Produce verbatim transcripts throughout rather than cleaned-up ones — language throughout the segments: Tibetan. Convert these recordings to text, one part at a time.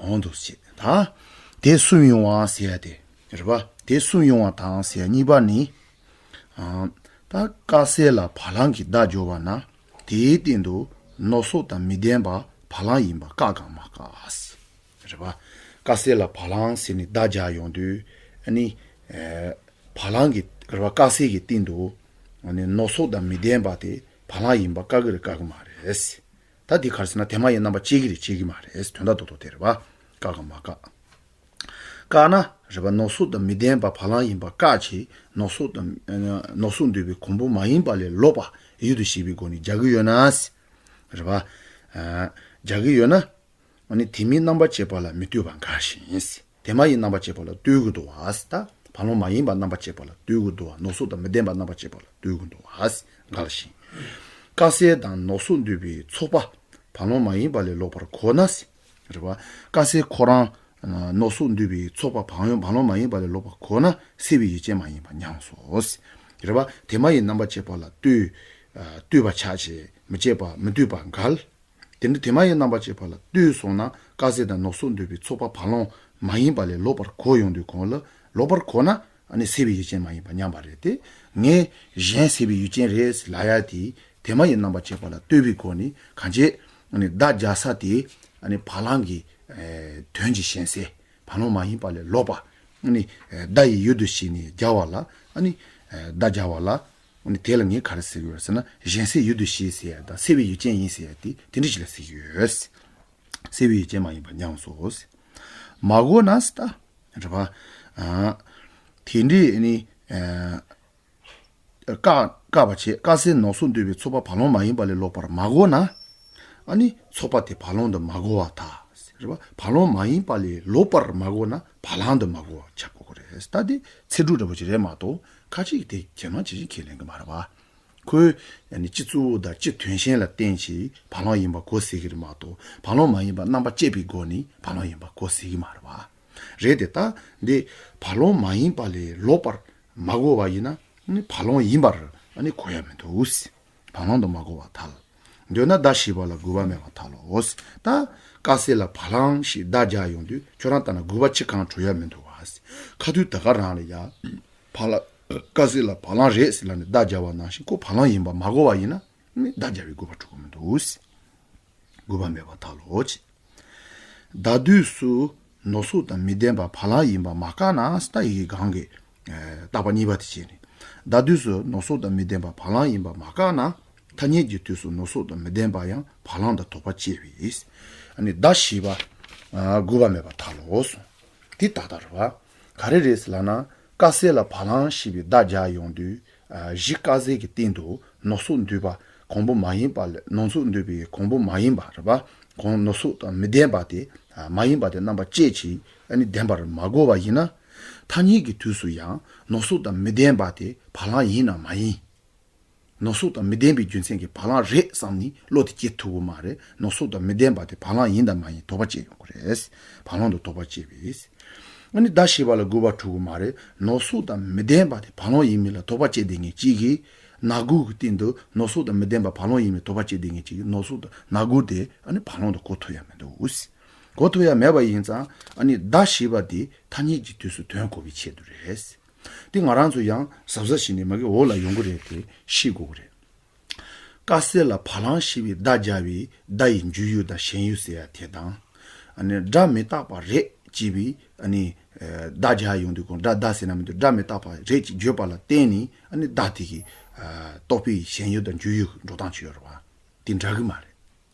ཡོང་འདུག་ཅེས་དང་། དེ་གསུམ་ཡོང་བ་ཟེར་ཡ་དེ་རེད་པ། དེ་གསུམ་ཡོང་བ་དང་ཟེར་ཡ་གཉིས་པ་ནི། ཨ། ད་དཀར་ཟས་ལ་བ་ལང་གི་བརྡ་སྦྱོར་བ་ན། དེའི་སྟེང་དུ་ནོག་སོགས་དང་མི་ལྡན་པ་བ་ལང་ཡིན་པ་བཀག་གམ་མ་བཀག་རེད་པ། དཀར་ཟས་ལ་བ་ལང་ཟེར་ནས་བརྡ་སྦྱར་ཡོང་དུས། ཨ་ནི། ཨེ། བ་ལང་གི་རེད་པ། དཀར་ཟས་ཀྱི་སྟེང་དུ། ཨ་ནི་ནོག་སོགས་དང་མི་ལྡན་པ་དེ་བ་ལང་ཡིན་པ་བཀག་གི་རེད་བཀག་གི་མ་རེད། ད་འདི་ག་རེ་ཟེར་ན་དེ་མ་ཡིན་རྣམ་པ་བཅད་ཀྱི་རེད་བཅད་ཀྱི་མ་རེད། དོན་དག་རྡོག་རྡོག་དེ་རེད་པ། བཀག་གམ་མ་བཀག་བཀག་ན་རེད་པ། ནོག་སོགས་དང་མི་ལྡན་པ་བ་ལང་ཡིན་པ་བཀག་ཅིང་ནོག་སོགས་དང་། ནོག་སོགས་འདུས་པའི་གོང་བུ་མ་ཡིན་པ་ལས་ལོག་པ་ཡུལ་དུ་བྱེད་པའི་སྒོ་ནས་སྦྱར་གྱི་ཡོད་ན། རེད་པ། ཨ། སྦྱར་གྱི་ཡོད་ན། ཨ་ནི་དེ་མིན་རྣམ་པ་བཅད་པ་ལ་མི་ལྟོས་པར་འགལ་ཞིང་། དེ་མ་ཡིན་རྣམ་པ་བཅད་པ་ལ་ལྟོས་ཀྱི་འདུག་པ། ད་བ་ལང་མ་ཡིན་པ་རྣམ་པ་བཅད་པ་ལ་ལྟོས་ཀྱི་འདུག་པ། ནོག་སོགས་དང་མི་ལྡན་པ་རྣམ་པ་བཅད་པ་ལ་ལྟོས་ཀྱི་འདུག་པ། འགལ་ཞིང་། དཀར་ཟས་དང་ནོག་སོགས་འདུས་པའི་ཚོགས་པ་བ་ལང་མ་ཡིན་པ་ལས་ལོག་པར་གོ་ན། རེད་པ། དཀར་ཟས་ཁོ་རང་ནོག་སོགས་འདུས་པའི་ཚོགས་པ་བ་ལང་བ་ལང་མ་ཡིན་པ་ལས་ལོག་པར་གོ་ན་སྲེད་པའི་ཡུལ་ཅན་མ་ཡིན་པར་ཉམས་སོ། རེད་པ། དེ་མ་ཡིན་རྣམ་པ་བཅད་པ་ལ་ལྟོས། ལྟོས་པ་ཆགས་ཅིང་མི་བཅད་པ་མི་ལྟོས་པར་འགལ། དེ་འདྲ་དེ་མ་ཡིན་རྣམ་པ་བཅད་པ་ལ་ལྟོས་སོང་ན་དཀར་ཟས་དང་ནོག་སོགས་འདུས་པའི་ཚོགས་པ་བ་ལང་མ་ཡིན་པ་ལས་ལོག་པར་གོ་ཡོང་དུས་གོང་ལ་ལོག་པར་གོ་ན་ཨ་ནི་སྲེད་པའི་ཡུལ་ཅན་མ་ཡིན་པ་ཉམས་པ་རེད་དེ། ངས་གཞན་སྲེད་པའི་ཡུལ་ཅན་རེད་ལབ་ཡ་དེ་དེ་མ་ཡིན་རྣམ་པ་བཅད་པ་ལ་ལྟོས་པའི་སྒོ་ནས་གང་བྱེད། ཨ་ནི་བརྡ་སྦྱར་ས་དེ་ཨ་ནི་བ་ལང་གི་དོན་གྱི་གཞན་སེལ་བ་ལང་མ་ཡིན་པ་ལས་ལོག་པ་ཨ་ནི་བརྡ་ཡི་ཡུལ་དུ་བྱས་ནས་སྦྱར་བ་ལ་ཨ་ནི་བརྡ་སྦྱར་བ་ལ། དེ་ལ་ངས་ག་རེ་ཟེར་གྱི་ཡོད་ཟེར་ན་གཞན་སེལ་ཡུལ་དུ་བྱེད་ཟེར་ཡ་དང་སྲེད་པའི་ཡུལ་ཅན་ཡིན་ཟེར་ཡ་དེ་དེ་འདྲ་ཞིག་ལ་ཟེར་གྱི་ཡོད། སྲེད་པའི་ཡུལ་ཅན་མ་ཡིན་པ་ཉམས་སོ། མ་གོ་ན་ཟེར་ད། རེད་པ། དེ་འདྲའི་ནི་བཀག་བཀག་པ་བྱེད། དཀར་ཟས་ནོག་སོགས་འདུས་པའི་ཚོགས་པ་བ་ལང་མ་ཡིན་པ་ལས་ལོག་པར་མ་གོ་ན། ཨ་ནི་ཚོགས་པ་དེ་བ་ལང་དུ་མ་གོ་བར་ཐལ། རེད་པ། བ་ལང་མ་ཡིན་པ་ལས་ལོག་པར་མ་གོ་ན་བ་ལང་དུ་མ་གོ་བར་ཁྱབ་དགོས་ཀྱི་རེད། ད་དེ་ཚིག་འབྲུ་འདྲ་པོ་ཅིག་རེད་མ་གཏོགས་ཁ་ཅིག་དེ་ཁྱེད་རང་ཅི་ཞིག་ཁས་ལེན་གྱི་མ་རེད་པ། ཁོས་ཡང་ནི་སྤྱི་གཙུག་དང་སྤྱི་དོན་གཞན་ལ་བརྟེན་ཅིང་བ་ལང་ཡིན་པ་གོ་སྲིད་ཀྱི་རེད་མ་གཏོགས་བ་ལང་མ་ཡིན་པ་རྣམ་པ་བཅད་པའི་སྒོ་ནས་བ་ལང་ཡིན་པ་གོ་སྲིད་ཀྱི་མ་རེད་པ། རེད་དེ་ད་འདི་བ་ལང་མ་ཡིན་པ་ལས་ལོག་པར་མ་གོ་བ་ཡིན་ན་ནི་བ་ལང་ཡིན་པར་ཨ་ནི་གོ་ཡ་མི་འདུག་བ་ལང་དུ་མ་གོ་བར་ཐལ། འདོད་ན་བརྡ་ཞེས་པ་ལ་དགོས་པ་མེད་པར་ཐལ་ལོ། ད་དཀར་ཟས་ལ་བ་ལང་ཞེས་བརྡ་སྦྱར་ཡོང་དུས་ཁྱོད་རང་ལྟར་ན་དགོས་པ་ཅི་གང་འགྲོ་ཡ་མི་འདུག་བ། ཁ་ཐུག་ད་ག་རང་ལ་ཡ། བ་ལང་། དཀར་ཟས་ལ་བ་ལང་རེད་ཟེར་ལབ་ནས་བརྡ་སྦྱར་བ་ནང་བཞིན་ཁོ་བ་ལང་ཡིན་པ་མ་གོ་བ་ཡིན་ན་ནི་བརྡ་སྦྱར་བའི་དགོས་པ་འགྲོ་གི་མི་འདུག་དགོས་པ་མེད་པར་ཐལ་ལོ། བརྡ་དུས་སུ་ནོག་སོགས་དང་མི་ལྡན་པ་བ་ལང་ཡིན་པ་མ་བཀག་ན་ད་ཡི་གེ་གང་གི་ཨ་བརྟག་པ་གཉིས་པ་དེ་བྱས་ནས། བརྡ་དུས་སུ་ནོག་སོགས་དང་མི་ལྡན་པ་བ་ལང་ཡིན་པ་མ་བཀག་ན། ཐ་སྙད་ཀྱི་དུས་སུ་ནོག་སོགས་དང་མི་ལྡན་པ་ཡང་བ་ལང་དང་དོགས་པ་བཅད་པས། ཨ་ནི་བརྡ་ཞེས་པ་ཨ་དགོས་པ་མེད་པར་ཐལ་ལོ་གསུངས། དེ་ཏག་ཏག་རེད་པ། ག་རེ་རེད་ཟེར་ལབ་ན། དཀར་ཟས་ལ་བ་ལང་ཞེས་པའི་བརྡ་སྦྱར་ཡོང་དུས། ཨ་གཞི་དཀར་ཟས་ཀྱི་སྟེང་དུ་ནོག་སོགས་འདུས་པ་གོང་བུ་མ་ཡིན་པ་ལས་ནོག་སོགས་འདུས་པའི་གོང་བུ་མ་ཡིན་པ་རེད་པ། གོང་ནོག་སོགས་དང་མི་ལྡན་པ་དེ་ཨ་མ་ཡིན་པ་དེ་རྣམ་པ་བཅད་ཅིང་ཨ་ནི་ལྡན་པར་མ་གོ་བ་ཡིན་ན། ཐ་སྙད་ཀྱི་དུས་སུ་ཡང་ནོག་སོགས་དང་མི་ལྡན་པ་དེ་བ་ལང་ཡིན་ནམ་མ་ཡིན། ནོག་སོགས་དང་མི་ལྡན་པའི་རྒྱུ་མཚན་གྱིས་བ་ལང་རེད་བསམ་ནས་བློ་དེ་སྐྱེ་ཐུབ་ཀྱི་མ་རེད། ནོག་སོགས་དང་མི་ལྡན་པ་དེ་བ་ལང་ཡིན་དང་མ་ཡིན་དོགས་པ་བཅད་ཡོང་གི་རེད། བ་ལང་དུ་དོགས་པ་བཅད་པས། ཨ་ནི་བརྡ་ཞེས་པ་ལ་དགོས་པ་འགྲོ་གི་མ་རེད། ནོག་སོགས་དང་མི་ལྡན་པ་དེ་བ་ལང་ཡིན་མིན་ལ་དོགས་པ་བཅད་བསྡད་མཁན་གཅིག་གིས། ནག་གུ་གི་སྟེང་དུ་ནོག་སོགས་དང་མི་ལྡན་པ་བ་ལང་ཡིན་མིན་དོགས་པ་བཅད་བསྡད་མཁན་གཅིག་གིས་ནོག་སོགས་དང་ནག་གུ་དེ་ཨ་ནི་བ་ལང་དུ་གོ་ཐུབ་ཡ་མི་འདུག་གོ་ཐུབ་ཡ་མེད་པ་ཡིན་ཙང་ཨ་ནི་བརྡ་ཞེས་པ་དེ་ཐ་སྙད་ཀྱི་དུས་སུ་དོན་གོ་བའི་ཆེད་དུ་རེད། དེ་ང་རང་ཚོ་ཡང་གཟབ་གཟབ་བྱས་ནས་མ་གི་འོག་ལ་ཡོང་གི་རེད་དེ་ཤེས་དགོས་ཀྱི་རེད། དཀར་ཟས་ལ་བ་ལང་ཞེས་པའི་བརྡ་སྦྱར་བའི་བརྡ་ཡི་འཇུག་ཡུལ་དང་ཞེན་ཡུལ་ཟེར་ཡ་དེ་དང་། ཨ་ནི་སྒྲ་མི་རྟག་པ་རེད་ཅེས་པའི་ཨ་ནི་བརྡ་སྦྱར་ཡོང་དུས་གོང་སྒྲ་བརྡ་ཟེར་ན་མི་འདུག་སྒྲ་མི་རྟག་པ་རེད་ཅེས་བརྗོད་པ་ལ་བརྟེན་ནས་ཨ་ནི་བརྡ་དེ་གི་རྟོག་པའི་ཞེན་ཡུལ་དང་འཇུག་ཡུལ་འགྲོ་སྟངས་ཅིག་ཡོད་རེད་བ། དེ་འདྲ་གི་མ་རེད།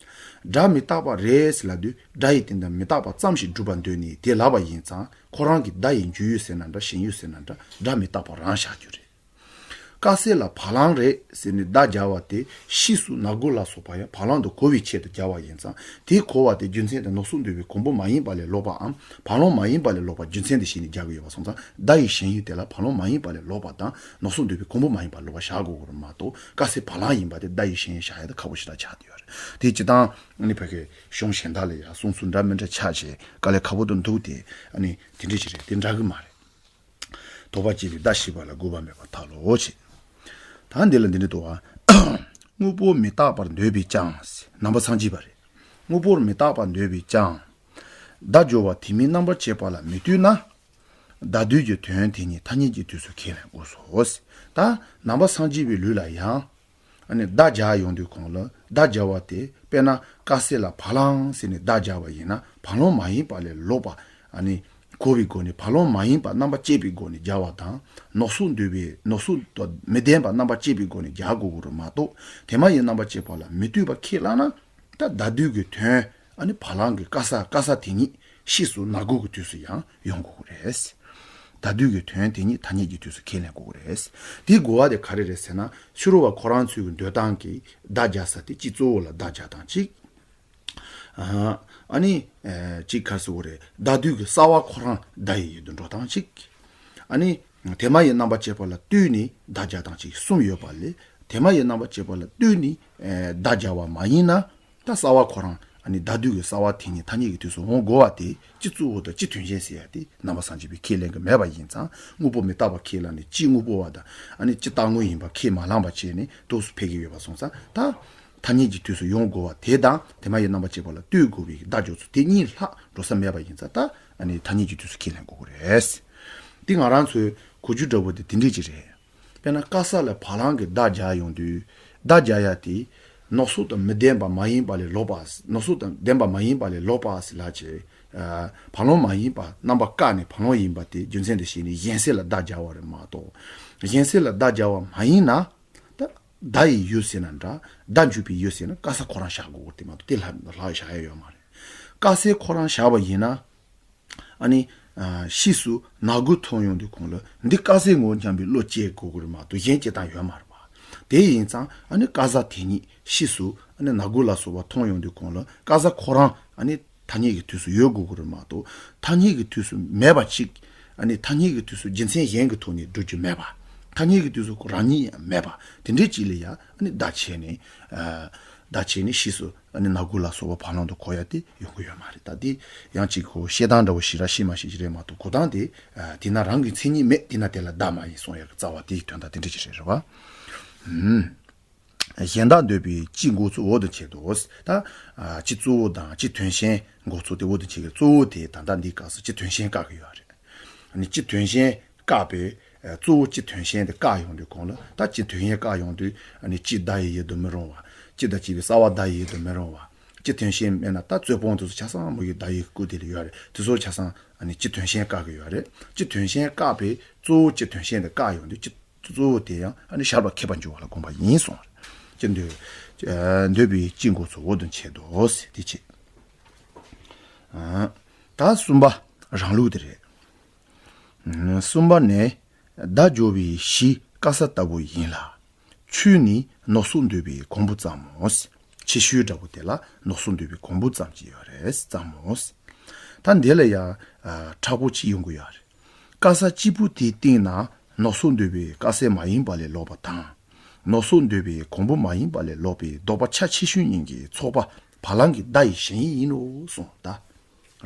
སྒྲ་མི་རྟག་པ་རེད་ཟེར་ལབ་དུས་སྒྲ་ཡི་སྟེང་དུ་མི་རྟག་པ་ཙམ་ཞིག་སྒྲུབ་པར་འདོད་ནས་དེ་ལབ་པ་ཡིན་ཙང་ཁོ་རང་གི་བརྡ་ཡི་འཇུག་ཡུལ་ཟེར་ན་འདྲ་ཞེན་ཡུལ་ཟེར་ན་འདྲ་སྒྲ་མི་རྟག་པ་རང་བཞག་རྒྱུ་རེད། དཀར་ཟས་ལ་བ་ལང་རེད་ཟེར་ནས་བརྡ་སྦྱར་བ་དེ་ཕྱིས་སུ་ནག་གུ་ལ་སོགས་པ་ཡང་བ་ལང་དུ་གོ་བའི་ཆེད་དུ་སྦྱར་བ་ཡིན་ཙང་དེ་གོ་བ་དེ་རྒྱུ་མཚན་དང་ནོག་སོགས་འདུས་པའི་གོང་བུ་མ་ཡིན་པ་ལས་ལོག་པའམ་བ་ལང་མ་ཡིན་པ་ལས་ལོག་པ་རྒྱུ་མཚན་དེ་བྱས་ནས་སྦྱར་གྱི་ཡོད་པ་སོང་ཙང་བརྡ་ཡི་ཞེན་ཡུལ་དེ་ལ་བ་ལང་མ་ཡིན་པ་ལས་ལོག་པ་དང་ནོག་སོགས་འདུས་པའི་གོང་བུ་མ་ཡིན་པ་ལོག་པ་བཞག་དགོས་ཀྱི་རེད་མ་གཏོགས་དཀར་ཟས་བ་ལང་ཡིན་པ་དེ་བརྡ་ཡི་ཞེན་ཡུལ་བཞག་ཡ་དེ་ཁག་པོ་ཞེ་དྲག་ཆགས་བསྡད་ཡོད་རེད། དེ་སྤྱིར་བཏང་ཨ་ནི་བོད་སྐད་གཞུང་གཞན་དག་ལ་ཡང་གསུང་ཚུལ་འདྲ་མི་འདྲ་ཆགས་བྱས་དཀའ་ལས་ཁག་པོ་དུ་འདུག་དེ་ཨ་ནི་དེ་འདྲ་ཅིག་རེད། དེ་འདྲ་གི་མ་རེད། དོགས་པ་བཅད་པའི་བརྡ་ཞེས་པ་ལ་དགོས་པ་མེད་པར་ཐལ་ལོ་ཞེས། ད་འདི་ལ་འདི་འདྲ་འདུག་བ། དངོས་པོ་མི་རྟག་པར་འདོད་པས་ཀྱང་། ནང་པ་སངས་རྒྱས་པ་རེད། དངོས་པོར་མི་རྟག་པར་འདོད་པས་ཀྱང་། བརྡ་སྦྱོར་བ་དེ་མིན་རྣམ་པར་བཅད་པ་ལ་མི་ལྟོས་ན། བརྡ་སྡུད་ཀྱི་དོན་དེ་ཉིད་ཐ་སྙད་ཀྱི་དུས་སུ་ཁས་ལེན་དགོས་སོ། ད་ནང་པ་སངས་རྒྱས་པའི་ལུགས་ལ་ཡང་། ཨ་ནི་བརྡ་སྦྱར་ཡོང་དུས་གོང་ལ་བརྡ་སྦྱར་བ་དེ་དཔེར་ན་དཀར་ཟས་ལ་བ་ལང་ཟེར་ནས་བརྡ་སྦྱར་བ་ཡིན་ན་བ་ལང་མ་ཡིན་པ་ལས་ལོག་པ། ཨ་ནི་གོ་བའི་སྒོ་ནས་བ་ལང་མ་ཡིན་པ་རྣམ་པ་བཅད་པའི་སྒོ་ནས་སྦྱར་བ་དང་ནག་སོགས་འདོད་པའི་ནག་སོགས་དང་མི་ལྡན་པ་རྣམ་པ་བཅད་པའི་སྒོ་ནས་སྦྱར་དགོས་ཀྱི་རེད་མ་གཏོགས་དེ་མ་ཡིན་རྣམ་པ་བཅད་པ་ལ་མི་ལྟོས་པ་ཁས་བླངས་ན། ད་བརྡ་སྡུད་ཀྱི་དོན་ཨ་ནི་བ་ལང་གི་དཀར་ས་དཀར་ས་དེ་ཉིད་ཕྱིས་སུ་ནག་སྒོ་གི་དུས་སུ་ཡང་ཡོང་དགོས་ཀྱི་རེད། བརྡ་སྡུད་ཀྱི་དོན་དེ་ཉིད་ཐ་སྙད་ཀྱི་དུས་སུ་ཁས་ལེན་དགོས་ཀྱི་རེད། དེའི་གོ་བ་དེ་ག་རེ་རེད་ཟེར་ན་ཕྱི་རོལ་བ་ཁོ་རང་ཚོའི་གི་འདོད་སྟངས་ཀྱིས་བརྡ་སྦྱར་ས་དེ་སྤྱི་གཙོ་བོ་ལ་བརྡ་སྦྱར་སྟངས་གཅིག་ཨ་ནི་གཅིག་ག་རེ་ཟེར་དགོས་རེད། བརྡ་སྡུད་ཀྱི་རྩ་བ་ཁོ་རང་བརྡ་ཡི་ཡུལ་དུ་འགྲོ་སྟངས་གཅིག་ཨ་ནི་དེ་མ་ཡི་རྣམ་པ་བཅད་པ་ལ་ལྟོས་ནས་བརྡ་སྦྱར་སྟངས་གཅིག་གསུམ་ཡོད་པ་ལས་དེ་མ་ཡི་རྣམ་པ་བཅད་པ་ལ་ལྟོས་ནས་བརྡ་སྦྱར་བ་མ་ཡིན་ན། ད་རྩ་བ་ཁོ་རང་ཨ་ནི་བརྡ་སྡུད་ཀྱི་རྩ་བ་དེ་ཉིད་ཐ་སྙད་ཀྱི་དུས་སུ་འོང་དགོས་པ་དེ་སྤྱི་གཙོ་བོ་དང་སྤྱི་དོན་གཞན་ཟེར་ཡ་དེ་ནང་པ་སངས་རྒྱས་པས་ཁས་ལེན་གྱི་མེད་པ་ཡིན་ཙང་དངོས་པོ་མི་རྟག་པ་ཁས་བླངས་ནས་སྤྱི་དངོས་པོ་བ་དང་ཨ་ནི་སྤྱི་རྟག་དངོས་ཡིན་པ་ཁས་མ་བླངས་པ་བྱས་ནས་ཐོགས་སུ་ཕེབས་ཀྱི་ཡོད་པ་སོང་ཙང་ད་ཐ་སྙད་ཀྱི་དུས་སུ་ཡོང་དགོས་པ་དེ་དང་དེ་མ་ཡི་རྣམ་པ་བཅད་པ་ལ་ལྟོས་དགོས་པའི་བརྡ་སྦྱོར་ཚུལ་དེ་གཉིས་ལྷག་འགྲོ་ས་མེད་པ་ཡིན་ཙང་ད་ཨ་ནི་ཐ་སྙད་ཀྱི་དུས་སུ་ཁས་ལེན་དགོས་ཀྱི་རེད། འདི་ང་རང་ཚོའི་གོ་རྒྱུ་འདྲ་བོ་དེ་དེ་འདྲས་ཅིག་རེད། དཔེར་ན་དཀར་ས་ལ་བ་ལང་གི་བརྡ་སྦྱར་ཡོང་དུས་བརྡ་སྦྱར་ཡ་དེ་ནག་སོགས་དང་མི་ལྡན་པ་མ་ཡིན་པ་ལས་ལོག་པ། ནག་སོགས་དང་ལྡན་པ་མ་ཡིན་པ་ལས་ལོག་པ་ཟེར་ལབ་བྱས། བ་ལང་མ་ཡིན་པ་རྣམ་པ་བཀག་ནས་བ་ལང་ཡིན་པ་དེ་རྒྱུ་མཚན་དེ་བྱས་ནས་གཞན་སེལ་ལ་བརྡ་སྦྱར་བ་རེད་མ་གཏོགས། གཞན་སེལ་ལ་བརྡ་སྦྱར་བ་མ་ཡིན་ན། ད་བརྡ་ཡི་ཡུལ་ཟེར་ན་འདྲ། བརྡ་འཇུག་པའི་ཡུལ་ཟེར་ན་དཀར་ས་ཁོ་རང་བཞག་དགོས་ཀྱི་དེ་མ་གཏོགས་དེ་ལྷག་ལྷག་བཞག་ཡ་ཡོད་མ་རེད། དཀར་ས་ཁོ་རང་བཞག་པ་ཡིན་ན། ཨ་ནི། ཕྱིས་སུ་ནག་སྒོ་མཐོང་ཡོང་དུས་གོང་ལ་འདི་དཀར་ས་ངོ་འཇམ་པའི་བློ་སྐྱེ་དགོས་ཀྱི་རེད་མ་གཏོགས་གཞན་སྐྱེ་སྟངས་ཡོད་མ་རེད་པ། དེ་ཡིན་ཙང་ཨ་ནི་དཀར་ས་དེ་ཉིད་ཕྱིས་སུ་ཨ་ནི་ནག་སྒོ་ལ་སོགས་པ་མཐོང་ཡོང་དུས་གོང་ལ་དཀར་ས་ཁོ་རང་ཨ་ནི་ཐ་སྙད་ཀྱི་དུས་སུ་ཡོད་དགོས་ཀྱི་རེད་མ་གཏོགས་ཐ་སྙད་ཀྱི་དུས་སུ་མེད་པ་ཅིག་ཨ་ནི་ཐ་སྙད་ཀྱི་དུས་སུ་རྒྱུ་མཚན་གཞན་གྱི་ཐོག་ནས་སྒྲུབ་རྒྱུ་མེད་པ། ཐ་སྙད་ཀྱི་དུས་སུ་ཁོ་རང་ཉིད་ཡང་མེད་པ་དེ་འདྲའི་ཅིག་ལ་ཡང་ཨ་ནི་བརྡ་བྱས་ནས། བརྡ་བྱས་ནས་ཕྱིས་སུ་ཨ་ནི་ནག་སྒོ་ལ་སོགས་པ་བ་ལང་དུ་གོ་ཡ་དེ་ཡོང་གི་ཡོད་མ་རེད། ད་དེ་ཡང་ཅིག་ཁོ་བཤད་སྟངས་འདྲ་བོ་ཞིག་ར་ཤེས་མ་ཤེས་ཀྱི་རེད་མ་གཏོགས་གོ་སྟངས་དེ་དེ་ན་རང་གི་མཚན་ཉིད་མེད་དེ་ན་དེ་ལ་བརྡ་མ་ཡིན་གསུང་ཡ་གི་རྩ་བ་དེའི་དོན་དག་དེ་འདྲ་ཅིག་རེད་རེད་བ། གཞན་དག་འདོད་པའི་སྤྱི་འགོག་ཚུལ་འོག་ཏུ་འཆད་དོ། ད་སྤྱི་གཙོ་བོ་དང་སྤྱི་དོན་གཞན་འགོག་ཚུལ་དེ་འོག་ཏུ་འཆད་ཀྱི་གཙོ་བོ་དེ་ད་ལྟ་འདིའི་སྐབས་སུ་སྤྱི་དོན་གཞན་བཀག་གི་ཡོད་རེད། ཨ་ནི་སྤྱི་དོན་གཞན་བཀག་པའི་གཙོ་བོ་སྤྱི་དོན་གཞན་དེ་བཀག་ཡོང་དུས་གོང་ལ་ད་སྤྱི་དོན་གཞན་བཀག་ཡོང་དུས་ཨ་ནི་སྤྱི་བརྡ་ཡི་ཡུལ་དུ་མི་རུང་བ། སྤྱི་དང་བཅས་པའི་རྩ་བ་བརྡ་ཡི་ཡུལ་དུ་མི་རུང་བ། སྤྱི་དོན་གཞན་མེད་ན་ད་རྩོད་སྤོང་དེ་ཚོ་ཆ་ཚང་མོ་ཡི་བརྡ་ཡི་སྐུ་དེ་ལ་ཡོད་རེད། དེ་ཚོ་ཆ་ཚང་ཨ་ནི་སྤྱི་དོན་གཞན་བཀག་གི་ཡོད་རེད། སྤྱི་དོན་གཞན་བཀག་པའི་གཙོ་བོ་སྤྱི་དོན་གཞན་དེ་བཀག་ཡོང་དུས་སྤྱི་གཙོ་བོ་དེ་ཡང་ཨ་ནི་ཤར་བ་ཁེ་བ་འཇུག་པ་ལ་དགོངས་པ་ཡིན་གསུངས་རེད། སྤྱི་འདོད་འདོད་པའི་སྤྱི་འགོག་ཚུལ་འོག་ཏུ་འཆད་དོ་ཟེར་དེ་བྱེད། ད་གསུམ་པ་རང་ལུགས་དེ་རེད། གསུམ་པ་ནི། བརྡ་སྦྱོར་བའི་གཞི་དཀར་ས་ལྟ་བུ་ཡིན་ལ། ཆོས་ནི་ནག་སོགས་འདོད་པའི་གོང་བུ་ཙམ་མོ། ཕྱི་ཤོས་འདྲ་པོ་དེ་ལ་ནག་སོགས་འདོད་པའི་གོང་བུ་ཙམ་གྱི་ཡོད་རེད་ཙམ་མོ། ད་འདི་ལ་ཡང་མཁྲེགས་པོ་གཅིག་ཡོང་གི་ཡོད་རེད། དཀར་ས་གཅིག་པུ་དེའི་སྟེང་ན་ནག་སོགས་འདོད་པའི་དཀར་ས་མ་ཡིན་པ་ལས་ལོག་པ་དང་། ནག་སོགས་འདོད་པའི་གོང་བུ་མ་ཡིན་པ་ལས་ལོག་པའི་ལྡོག་པ་ཆ་ཆེ་ཤོས་གཉིས་ཀྱི་ཚོགས་པ་བ་ལང་གི་བརྡ་ཡི་ཞེན་ཡུལ་ཡིན་ནོ་གསུངས་ད།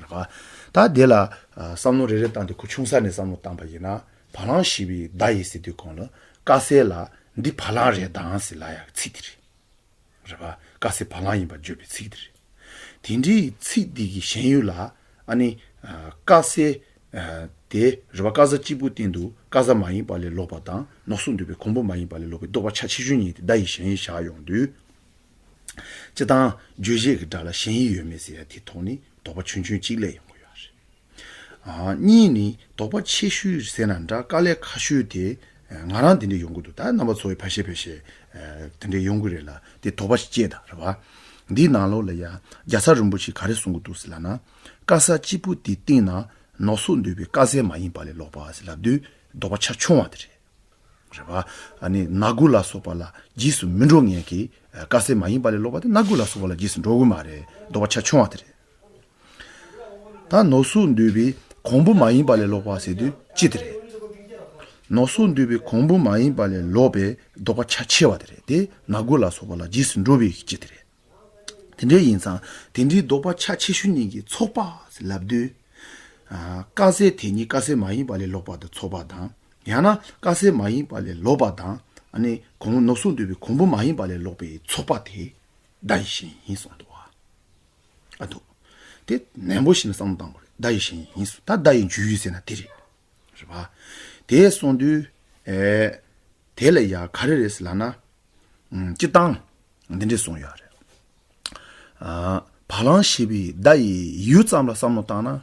རེད་པ། ད་དེ་ལ་བསམ་བློ་རེ་རེ་བཏང་སྟེ་ཁོ་ཆུང་ས་ནས་བསམ་བློ་བཏང་པ་ཡིན་ན་བ་ལང་ཞེས་པའི་བརྡ་ཡི་ཟེར་དུས་གོང་ལ་དཀར་ས་ལ་འདི་བ་ལང་རེད་དང་ཟེར་ལབ་ཡག་ཚིག་དེ་རེད། རེད་པ། དཀར་ས་བ་ལང་ཡིན་པར་བརྗོད་པའི་ཚིག་དེ་རེད། དེ་འདྲའི་ཚིག་འདི་གི་ཞེན་ཡུལ་ལ་ཨ་ནི་དཀར་ས་དེ་རེད་པ། དཀར་ས་གཅིག་པུ་སྟེང་དུ་དཀར་ས་མ་ཡིན་པ་ལས་ལོག་པ་དང་ནག་སོགས་འདོད་པའི་གོང་བུ་མ་ཡིན་པ་ལས་ལོག་པའི་ལྡོག་པ་ཆ་ཆེ་ཤོས་གཉིས་དེ་བརྡ་ཡི་ཞེན་ཡུལ་བཞག་ཡོང་དུས། སྤྱི་དང་རྗོད་བྱེད་ཀྱི་སྒྲ་ལ་ཞེན་ཡུལ་ཡོད་མེད་ཟེར་ཡ་དེ་ཐོག་ནས་དོགས་པ་ཆུང་ཆུང་གཅིག་སླེབས་ཡོང་གི་ཡོད་རེད། ཨ། གཉིས་ནི་དོགས་པ་ཆེ་ཤོས་ཟེར་ན་འདྲ། དཀའ་ལས་ཁག་ཤོས་དེ་ང་རང་དེ་འདྲ་ཡོང་གི་འདུག་ད་རྣམ་པ་ཚོ་ཡི་ཕལ་ཆེར་ཕལ་ཆེར་དེ་འདྲ་ཡོང་གི་རེད་ལ། དེ་དོགས་པ་ཞིག་སྐྱེས་ད་རེད་པ། འདིའི་ནང་ལོགས་ལ་ཡ་རྒྱལ་ཚབ་རིན་པོ་ཆེས་ག་རེ་གསུང་གི་འདུག་ཟེར་ལབ་ན། དཀར་ས་གཅིག་པུ་དེའི་སྟེང་ན་ནག་སོགས་འདོད་པའི་དཀར་ས་མ་ཡིན་པ་ལས་ལོག་པ་ཟེར་ལབ་དུས་དོགས་པ་ཆ་ཆུང་བ་དེ་རེད། རེད་པ། ཨ་ནི་ནག་སྒོ་ལ་སོགས་པ་ལ་རྗེས་སུ་མི་འགྲོ་མཁན་གྱི་དཀར་ས་མ་ཡིན་པ་ལས་ལོག་པ་དེ་ནག་སྒོ་ལ་སོགས་པ་ལ་རྗེས་སུ་འགྲོ་གི་མ་རེད། དོགས་པ་ཆ་ཆུང་བ་དེ་རེད། ད་ནག་སོགས་འདོད་པའི་གོང་བུ་མ་ཡིན་པ་ལས་ལོག་པ་ཟེར་དུས་སྤྱི་དེ་རེད། ནག་སོགས་འདོད་པའི་གོང་བུ་མ་ཡིན་པ་ལས་ལོག་པའི་དོགས་པ་ཆ་ཆེ་བ་དེ་རེད་དེ། ནག་སྒོ་ལ་སོགས་པ་ལ་རྗེས་སུ་འགྲོ་བའི་སྤྱི་དེ་རེད། དེ་འདྲ་ཡིན་ཙང་དེ་འདྲའི་ལྡོག་པ་ཆ་ཆེ་ཤོས་གཉིས་ཀྱི་ཚོགས་པ་ལབ་དུས། ཨ། དཀར་ས་དེ་ཉིད་དཀར་ས་མ་ཡིན་པ་ལས་ལོག་པ་དང་ཚོགས་པ་དང་། ཡང་ན་དཀར་ས་མ་ཡིན་པ་ལས་ལོག་པ་དང་། ཨ་ནི་གོང་ནག་སོགས་འདོད་པའི་གོང་བུ་མ་ཡིན་པ་ལས་ལོག་པའི་ཚོགས་པ་དེ་བརྡ་ཡི་ཞེན་ཡིན་གསུངས་འདུག་པ། ཨ་འདུག་དེ་ནན་པོ་ཞིག་ནས་བསམ་བློ་བཏང་དགོས་རེད། བརྡ་ཡི་ཞེན་ཡུལ་ཡིན་སོང་། ད་བརྡ་ཡི་འཇུག་ཡུལ་ཟེར་ན་དེ་རེད། རེད་པ། དེ་སོང་དུས་ཨེ་དེ་ལ་ཡ་ག་རེ་རེད་ཟེར་ལབ་ན། ཨུམ། སྤྱིར་བཏང་འདི་འདྲས་གསུངས་ཡོད་རེད། ཨ། བ་ལང་ཞེས་པའི་བརྡ་ཡི་ཡུལ་ཙམ་ལ་བསམ་བློ་བཏང་ན།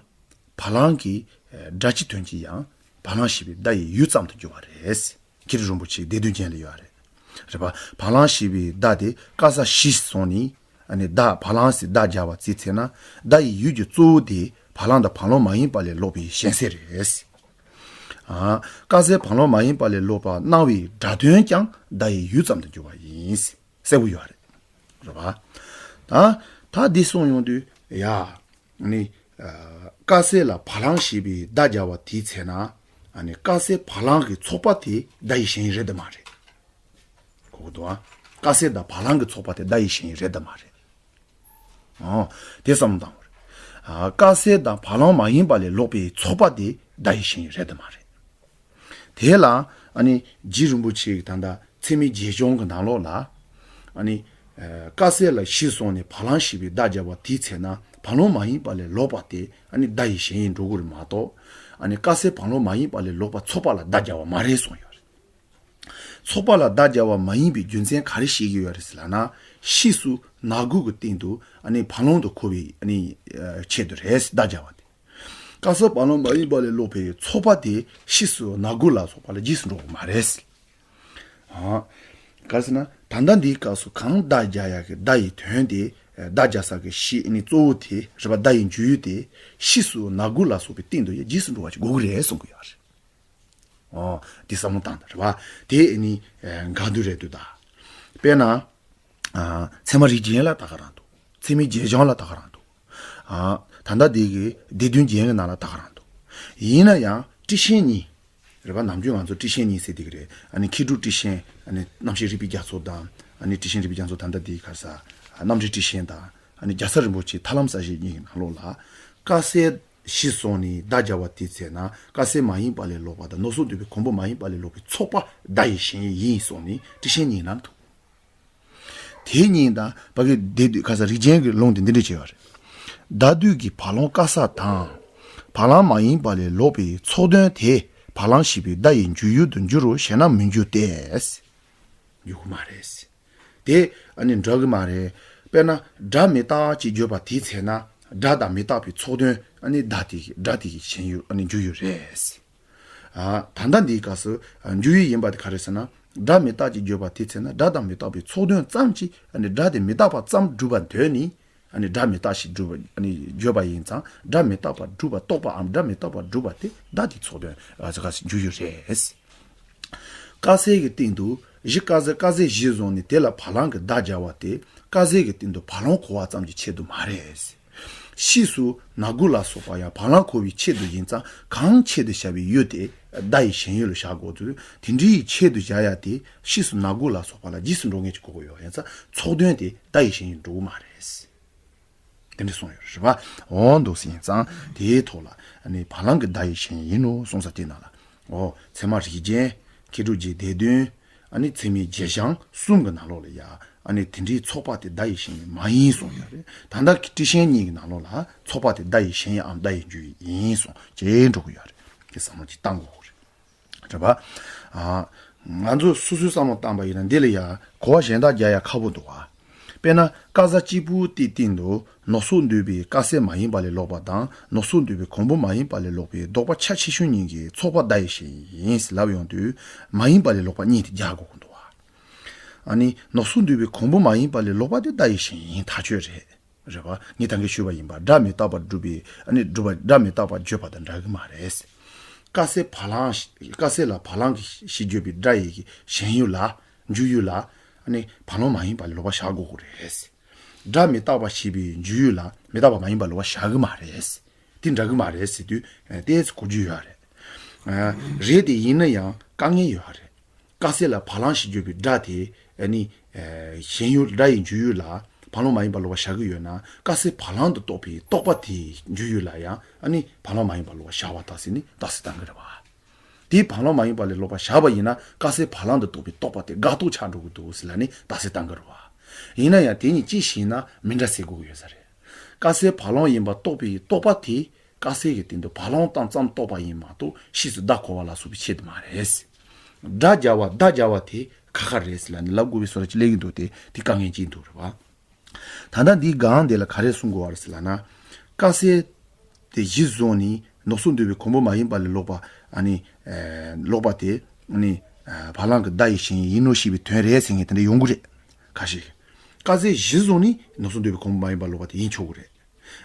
བ་ལང་གི་ཨེ་སྒྲ་སྤྱི་དོན་གྱི་ཡང་བ་ལང་ཞེས་པའི་བརྡ་ཡི་ཡུལ་ཙམ་དུ་འགྱུར་བ་རེད། མཁས་གྲུབ་རིན་པོ་ཆེའི་སྡེ་བདུན་རྒྱན་ལ་ཡོད་རེད། རེད་པ། བ་ལང་ཞེས་པའི་བརྡ་དེ་དཀར་གསལ་གཞི་སོང་ནས། ཨ་ནི་བརྡ་བ་ལང་ཟེར་བརྡ་སྦྱར་བ་བརྩིས་ཚེ་ན། བརྡ་ཡི་ཡུལ་གྱི་གཙོ་བོ་དེ་བ་ལང་དང་བ་ལང་མ་ཡིན་པ་ལས་ལོག་པའི་ཞེན་ས་རེད། ཨ། དཀར་གསལ་བ་ལང་མ་ཡིན་པ་ལས་ལོག་པ་སྣང་བའི་སྒྲ་དོན་ཀྱང་བརྡ་ཡི་ཡུལ་ཙམ་དུ་འགྱུར་བ་ཡིན། གསལ་པོ་ཡོད་རེད། རེད་པ། ད་ད་འདི་གསུངས་ཡོང་དུས་ཡ། ནི། ཨ། དཀར་གསལ་ལ་བ་ལང་ཞེས་པའི་བརྡ་སྦྱར་བ་དེའི་ཚེ་ན། ཨ་ནི་དཀར་གསལ་བ་ལང་གི་ཚོགས་པ་དེ་བརྡ་ཡི་ཞེན་ཡུལ་རེད་དམ་མ་རེད། གོ་གི་འདུག་ཨ། དཀར་གསལ་དང་བ་ལང་གི་ཚོགས་པ་དེ་བརྡ་ཡི་ཞེན་ཡུལ་རེད་དམ་མ་རེད། ཨོ། དེ་བསམ་བློ་བཏང་དགོས་རེད། ཨ། དཀར་གསལ་དང་བ་ལང་མ་ཡིན་པ་ལས་ལོག་པའི་ཚོགས་པ་དེ་བརྡ་ཡི་ཞེན་ཡུལ་རེད་དམ་མ་རེད། དེ་ལ་ཨ་ནི་རྗེ་རིན་པོ་ཆེ་གི་ད་ལྟ་ཚད་མའི་རྗེས་འཇོག་གི་ནང་ལོགས་ལ། ཨ་ནི། ཨ། དཀར་གསལ་ལ་གཞི་བཟུང་ནས་བ་ལང་ཞེས་པའི་བརྡ་སྦྱར་བ་དེའི་ཚེ་ན་བ་ལང་མ་ཡིན་པ་ལས་ལོག་པ་དེ་ཨ་ནི་བརྡ་ཡི་ཞེན་ཡུལ་འགྲོ་གི་རེད་མ་གཏོགས། ཨ་ནི་དཀར་གསལ་བ་ལང་མ་ཡིན་པ་ལས་ལོག་པ་ཚོགས་པ་ལ་བརྡ་སྦྱར་བ་མ་རེད་གསུངས་ཡོད་རེད། ཚོགས་པ་ལ་བརྡ་སྦྱར་བ་མ་ཡིན་པའི་རྒྱུ་མཚན་ག་རེ་བཤད་ཀྱི་ཡོད་རེད་ཟེར་ལབ་ན། གཤིས་སུ་སྣ་དགུ་གི་སྟེང་དུ་ཨ་ནི་བ་ལང་དུ་གོ་བའི་ཨ་ནི་ཆེད་དུ་རེད་བརྡ་སྦྱར་བ་དེ། དཀར་གསལ་བ་ལང་མ་ཡིན་པ་ལས་ལོག་པའི་ཚོགས་པ་དེ་གཤིས་སུ་སྣ་དགུ་ལ་སོགས་པ་ལ་རྗེས་སུ་འགྲོ་བ་མ་རེད། ཨ། ག་རེ་ཟེར་ན་ད་ལྟ་འདིའི་སྐབས་སུ་གང་བརྡ་སྦྱར་ཡག་གི་བརྡ་ཡི་དོན་དེ། བརྡ་སྦྱར་ས་གི་གཤིས་ནི་གཙོ་བོ་དེ་རེད་པ། བརྡ་ཡི་འཇུག་ཡུལ་དེ་གཤིས་སུ་སྣ་དགུ་ལ་སོགས་པའི་སྟེང་དུ་ཡང་རྗེས་སུ་འགྲོ་བ་ཞིག་དགོས་ཀྱི་རེད་གསུང་གི་ཡོད་རེད། ཨོ། འདི་བསམ་བློ་བཏང་དང་རེད་པ། དེ་ནི་འགལ་འདུ་རེད་འདུག་ད། དཔེར་ན། ཨ། ཚད་མ་རིགས་རྒྱན་ལ་ད་ག་རང་འདུག་ཚད་མའི་རྗེས་འཇོག་ལ་ད་ག་རང་འདུག་ཨ། ད་ལྟ་འདི་གི་སྡེ་བདུན་རྒྱན་གྱི་ནང་ལ་ད་ག་རང་འདུག་ཡིན་ན་ཡང་ཊི་ཤན་གཉིས། རེད་པ། ནམ་རྒྱུན་ང་ཚོ་ཊི་ཤན་གཉིས་ཟེར་འདི་གི་རེད། ཨ་ནི་མཁས་གྲུབ་ཊི་ཤན། ཨ་ནི་རྣམ་བཤད་རིག་པའི་རྒྱ་མཚོ་དང་། ཨ་ནི་ཊི་ཤན་རིག་པའི་རྒྱ་མཚོ་ད་ལྟ་འདི་ག་རེ་ཟ། རྣམ་འགྲེལ་ཊི་ཤན་དང་། ཨ་ནི་རྒྱལ་ཚབ་རིན་པོ་ཆེའི་ཐར་ལམ་གསལ་བྱེད་གཉིས་ཀྱི་ནང་ལོགས་ལ། དཀར་གསལ་གཞི་བཟུང་ནས་བརྡ་སྦྱར་བ་དེའི་ཚེ་ན་དཀར་གསལ་མ་ཡིན་པ་ལས་ལོག་པ་དང་ནོར་སོགས་འདུས་པའི་གོང་བུ་མ་ཡིན་པ་ལས་ལོག་པའི་ཚོགས་པ་བརྡ་ཡི་ཞེན་ཡུལ་ཡིན་གསུངས་ནས་ཊི་ཤན་གཉིས་ནང་འདུག་དེ་གཉིས་དང་ཕ་གི་སྡེ་བདུན་ག་རེ་ཟ། རིགས་རྒྱན་གྱི་ལུང་དེ་འདི་འདྲ་བྱས་པ་རེད། བརྡ་སྡུད་ཀྱི་བ་ལང་དཀར་གསལ་དང་། བ་ལང་མ་ཡིན་པ་ལས་ལོག་པའི་ཚོགས་དོན་དེ་བ་ལང་ཞེས་པའི་བརྡ་ཡི་འཇུག་ཡུལ་དུ་འགྱུར་རོ་ཞེ་ན་མི་འགྱུར་ཏེ། འགྱུར་གྱི་མ་རེད། དེ་ཨ་ནི་འགྲིག་གི་མ་རེད། དཔེར་ན་སྒྲ་མི་རྟག་ཅེས་བརྗོད་པ་དེའི་ཚེ་ན་སྒྲ་དང་མི་རྟག་པའི་ཚོགས་དོན་ཨ་ནི་བརྡ་དེ་སྒྲ་དེ་གི་ཞེན་ཡུལ་ཨ་ནི་འཇུག་ཡུལ་རེད། ཨ། ད་ལྟ་འདིའི་སྐབས་སུ་ཨ་འཇུག་ཡུལ་ཡིན་པ་དེ་ག་རེ་ཟེར་ན། སྒྲ་མི་རྟག་ཅེས་བརྗོད་པ་དེའི་ཚེ་ན་སྒྲ་དང་མི་རྟག་པའི་ཚོགས་དོན་ཙམ་གྱིས་ཨ་ནི་སྒྲ་དེ་མི་རྟག་པ་ཙམ་སྒྲུབ་པར་འདོད་ནས། ཨ་ནི་སྒྲ་མི་རྟག་ཞེས་བརྗོད་པ་ཨ་ནི་བརྗོད་པ་ཡིན་ཙང་སྒྲ་མི་རྟག་པར་སྒྲུབ་པ་རྟོག་པའམ་སྒྲ་མི་རྟག་པར་སྒྲུབ་པ་དེ་བརྡ་དེའི་ཚོགས་དོན་ཨ་ཟེར་ག་ཞིག་འཇུག་ཡུལ་རེད། དཀར་གསལ་གྱི་སྟེང་དུ་གཞི་དཀར་གསལ་དཀར་གསལ་གཞི་བཟུང་ནས་དེ་ལ་བ་ལང་གི་བརྡ་སྦྱར་བ་དེ་དཀར་གསལ་གྱི་སྟེང་དུ་བ་ལང་གོ་བ་ཙམ་གྱི་ཆེད་དུ་མ་རེད། གཤིས་སུ་སྣ་དགུ་ལ་སོགས་པ་ཡང་བ་ལང་གོ་བའི་ཆེད་དུ་ཡིན་ཙང་གང་ཆེད་དུ་བྱ་བའི་ཡུལ་དེ་བརྡ་ཡི་ཞེན་ཡུལ་ལ་བཞག་དགོས་དུས། དེ་འདྲའི་ཆེད་དུ་བཞག་ཡ་དེ་གཤིས་སུ་སྣ་དགུ་ལ་སོགས་པ་ལ་རྗེས་སུ་འགྲོ་མཁན་ཅིག་དགོས་ཀྱི་ཡོད། ཡིན་ཙང་ཚོགས་དོན་དེ་བརྡ་ཡི་ཞེན་ཡུལ་འགྲོ་གི་མ་རེད། དེ་འདྲ་གསུངས་ཡོད་རེད་པ། འོ་འདུག་སེ་ཡིན་ཙང་དེའི་ཐོག་ལ་ཨ་ནི་བ་ལང་གི་བརྡ་ཡི་ཞེན་ཡིན་ནོ་གསུངས་ས་དེ་ནང་ལ། འོ་ཚད་མ་རིགས་རྒྱན། མཁས་གྲུབ་རྗེ་སྡེ་བདུན། ཨ་ནི་ཚད་མའི་རྗེས་འཇོག་གསུམ་གྱི་ནང་ལོགས་ལ་ཡ་ཨ་ནི་དེ་འདྲའི་ཚོགས་པ་དེ་བརྡ་ཡི་ཞེན་ཡིན་མ་ཡིན་གསུངས་ཡོད་རེད། ད་ལྟ་ཊི་ཤན་གཉིས་ཀྱི་ནང་ལོགས་ལ་ཚོགས་པ་དེ་བརྡ་ཡི་ཞེན་ཡིན་ཨམ་བརྡ་ཡི་འཇུག་ཡུལ་ཡིན་གསུངས་ཅེས་འགྲོ་གི་ཡོད་རེད། དེ་བསམ་བློ་ཅིག་བཏང་དགོས་རེད། རེད་པ། ཨ། ང་ཚོ་སོ་སོའི་བསམ་བློ་བཏང་པ་ཡིན་ན་འདི་ལ་ཡ་གོ་བ་གཞན་དག་རྒྱག་ཡ་ཁག་པོ་འདུག་བ། དཔེར་ན་དཀར་གསལ་གཅིག་པུ་དེའི་སྟེང་དུ་ནོར་སོགས་འདུས་པའི་དཀར་གསལ་མ་ཡིན་པ་ལས་ལོག་པ་དང་ནོར་སོགས་འདུས་པའི་གོང་བུ་མ་ཡིན་པ་ལས་ལོག་པའི་ལྡོག་པ་ཆ་ཆེ་ཤོས་གཉིས་ཀྱི་ཚོགས་པ་བརྡ་ཡི་ཞེན་ཡིན་ཟེར་ལབ་ཡོང་དུས་མ་ཡིན་པ་ལས་ལོག་པ་གཉིས་དེ་རྒྱག་དགོས་ཀྱི་འདུག་བ། ཨ་ནི་ནོར་སོགས་འདུས་པའི་གོང་བུ་མ་ཡིན་པ་ལས་ལོག་པ་དེ་བརྡ་ཡི་ཞེན་ཡིན་ཐག་ཆོད་རེད། རེད་པ། ངས་ད་གིན་ཞུས་པ་ཡིན་པ་སྒྲ་མི་རྟག་པར་སྒྲུབ་པའི་ཨ་ནི་སྒྲུབ་པ་སྒྲ་མི་རྟག་པར་བརྗོད་པ་དང་འདྲ་གི་མ་རེད། དཀར་གསལ་བ་ལང་དཀར་གསལ་ལ་བ་ལང་གི་ཞེས་བརྗོད་པའི་སྒྲ་ཡི་ཞེན་ཡུལ་ལ་འཇུག་ཡུལ་ལ་ཨ་ནི་བ་ལང་མ་ཡིན་པ་ལ་ལོག་པ་བཞག་དགོས་ཀྱི་རེད། སྒྲ་མི་རྟག་པ་ཞེས་པའི་འཇུག་ཡུལ་ལ་མི་རྟག་པ་མ་ཡིན་པ་ལོག་པ་བཞག་གི་མ་རེད། དེ་འདྲ་གི་མ་རེད་ཟེར་དུས་ཏོག་ཙམ་གོ་རྒྱུ་ཡོད་རེད། རེད་དེ་ཡིན་ན་ཡང་དཀའ་ངལ་ཡོད་རེད། དཀར་གསལ་ལ་བ་ལང་ཞེས་བརྗོད་པའི་སྒྲ་དེ་ཨ་ནི་ཞེན་ཡུལ་སྒྲ་ཡི་འཇུག་ཡུལ་ལ་བ་ལང་མ་ཡིན་པ་ལོག་པ་བཞག་གི་ཡོད་ན་དཀར་གསལ་བ་ལང་དུ་རྟོགས་པའི་རྟོག་པ་དེའི་འཇུག་ཡུལ་ལ་ཡང་ཨ་ནི་བ་ལང་མ་ཡིན་པ་ལོག་པ་བཞག་པ་ལྟ་ཟེར་ནི་རྟགས་གསལ་བཏང་གི་རེད་བ། དེའི་བ་ལང་མ་ཡིན་པ་ལས་ལོག་པ་བཞག་པ་ཡིན་ན་དཀར་གསལ་བ་ལང་དུ་རྟོགས་པའི་རྟོག་པ་དེ་དགག་རྟོག་ཆགས་འགྲོ་གི་འདུག་ཟེར་ལ་ནི་རྟགས་གསལ་བཏང་གི་རེད་བ། ཡིན་ན་ཡང་དེ་གཉིས་གཅིག་བྱས་ན་མི་འདྲ་ཟེར་དགོས་ཀྱི་ཡོད་ས་རེད། དཀའ་སེལ་བ་ལང་ཡིན་པ་རྟོགས་པའི་རྟོག་པ་དེ་དཀའ་སེལ་གྱི་སྟེང་དུ་བ་ལང་བཏང་ཙམ་རྟོགས་པ་ཡིན་མ་གཏོགས་ཕྱིས་སུ་བརྡ་གོ་བ་ལ་སོགས་པའི་ཆེད་དུ་མ་རེད། སྒྲ་སྦྱར་བ་བརྡ་སྦྱར་བ་དེ་ཁ་ཁ་རེད་ཟེར་ལབ་ནས་ལབ་དགོས་པའི་བཟོ་འདྲ་ཅིག་སླེབས་ཀྱི་འདུག་སྟེ། དེ་དཀའ་ངལ་ཅིག་འདུག་རེད་བ། ད་ལྟ་འདིའི་སྒང་འདི་ལ་ག་རེ་གསུང་དགོས་པ་རེད་ཟེར་ལབ་ན། དཀའ་སེལ་དེ་གཞི་བཟུང་ནས་ནོར་སོགས་འདུས་པའི་གོང་བུ་མ་ཡིན་པ་ལས་ལོག་པ་ཨ་ནི་ལོག་པ་དེ་ཨ་ནི་བ་ལང་གི་བརྡ་ཡི་ཞེན་ཡིན་ནོ་ཞེས་པའི་དོན་རེད་ཟེར་མཁན་དེ་འདྲ་ཡོང་གི་རེད། ཁ་ཤས་ཀྱིས། དཀའ་སེལ་གཞི་བཟུང་ནས་ནོར་སོགས་འདུས་པའི་གོང་བུ་མ་ཡིན་པ་ལོག་པ་དེ་ཡིན་ཆོག་གི་རེད།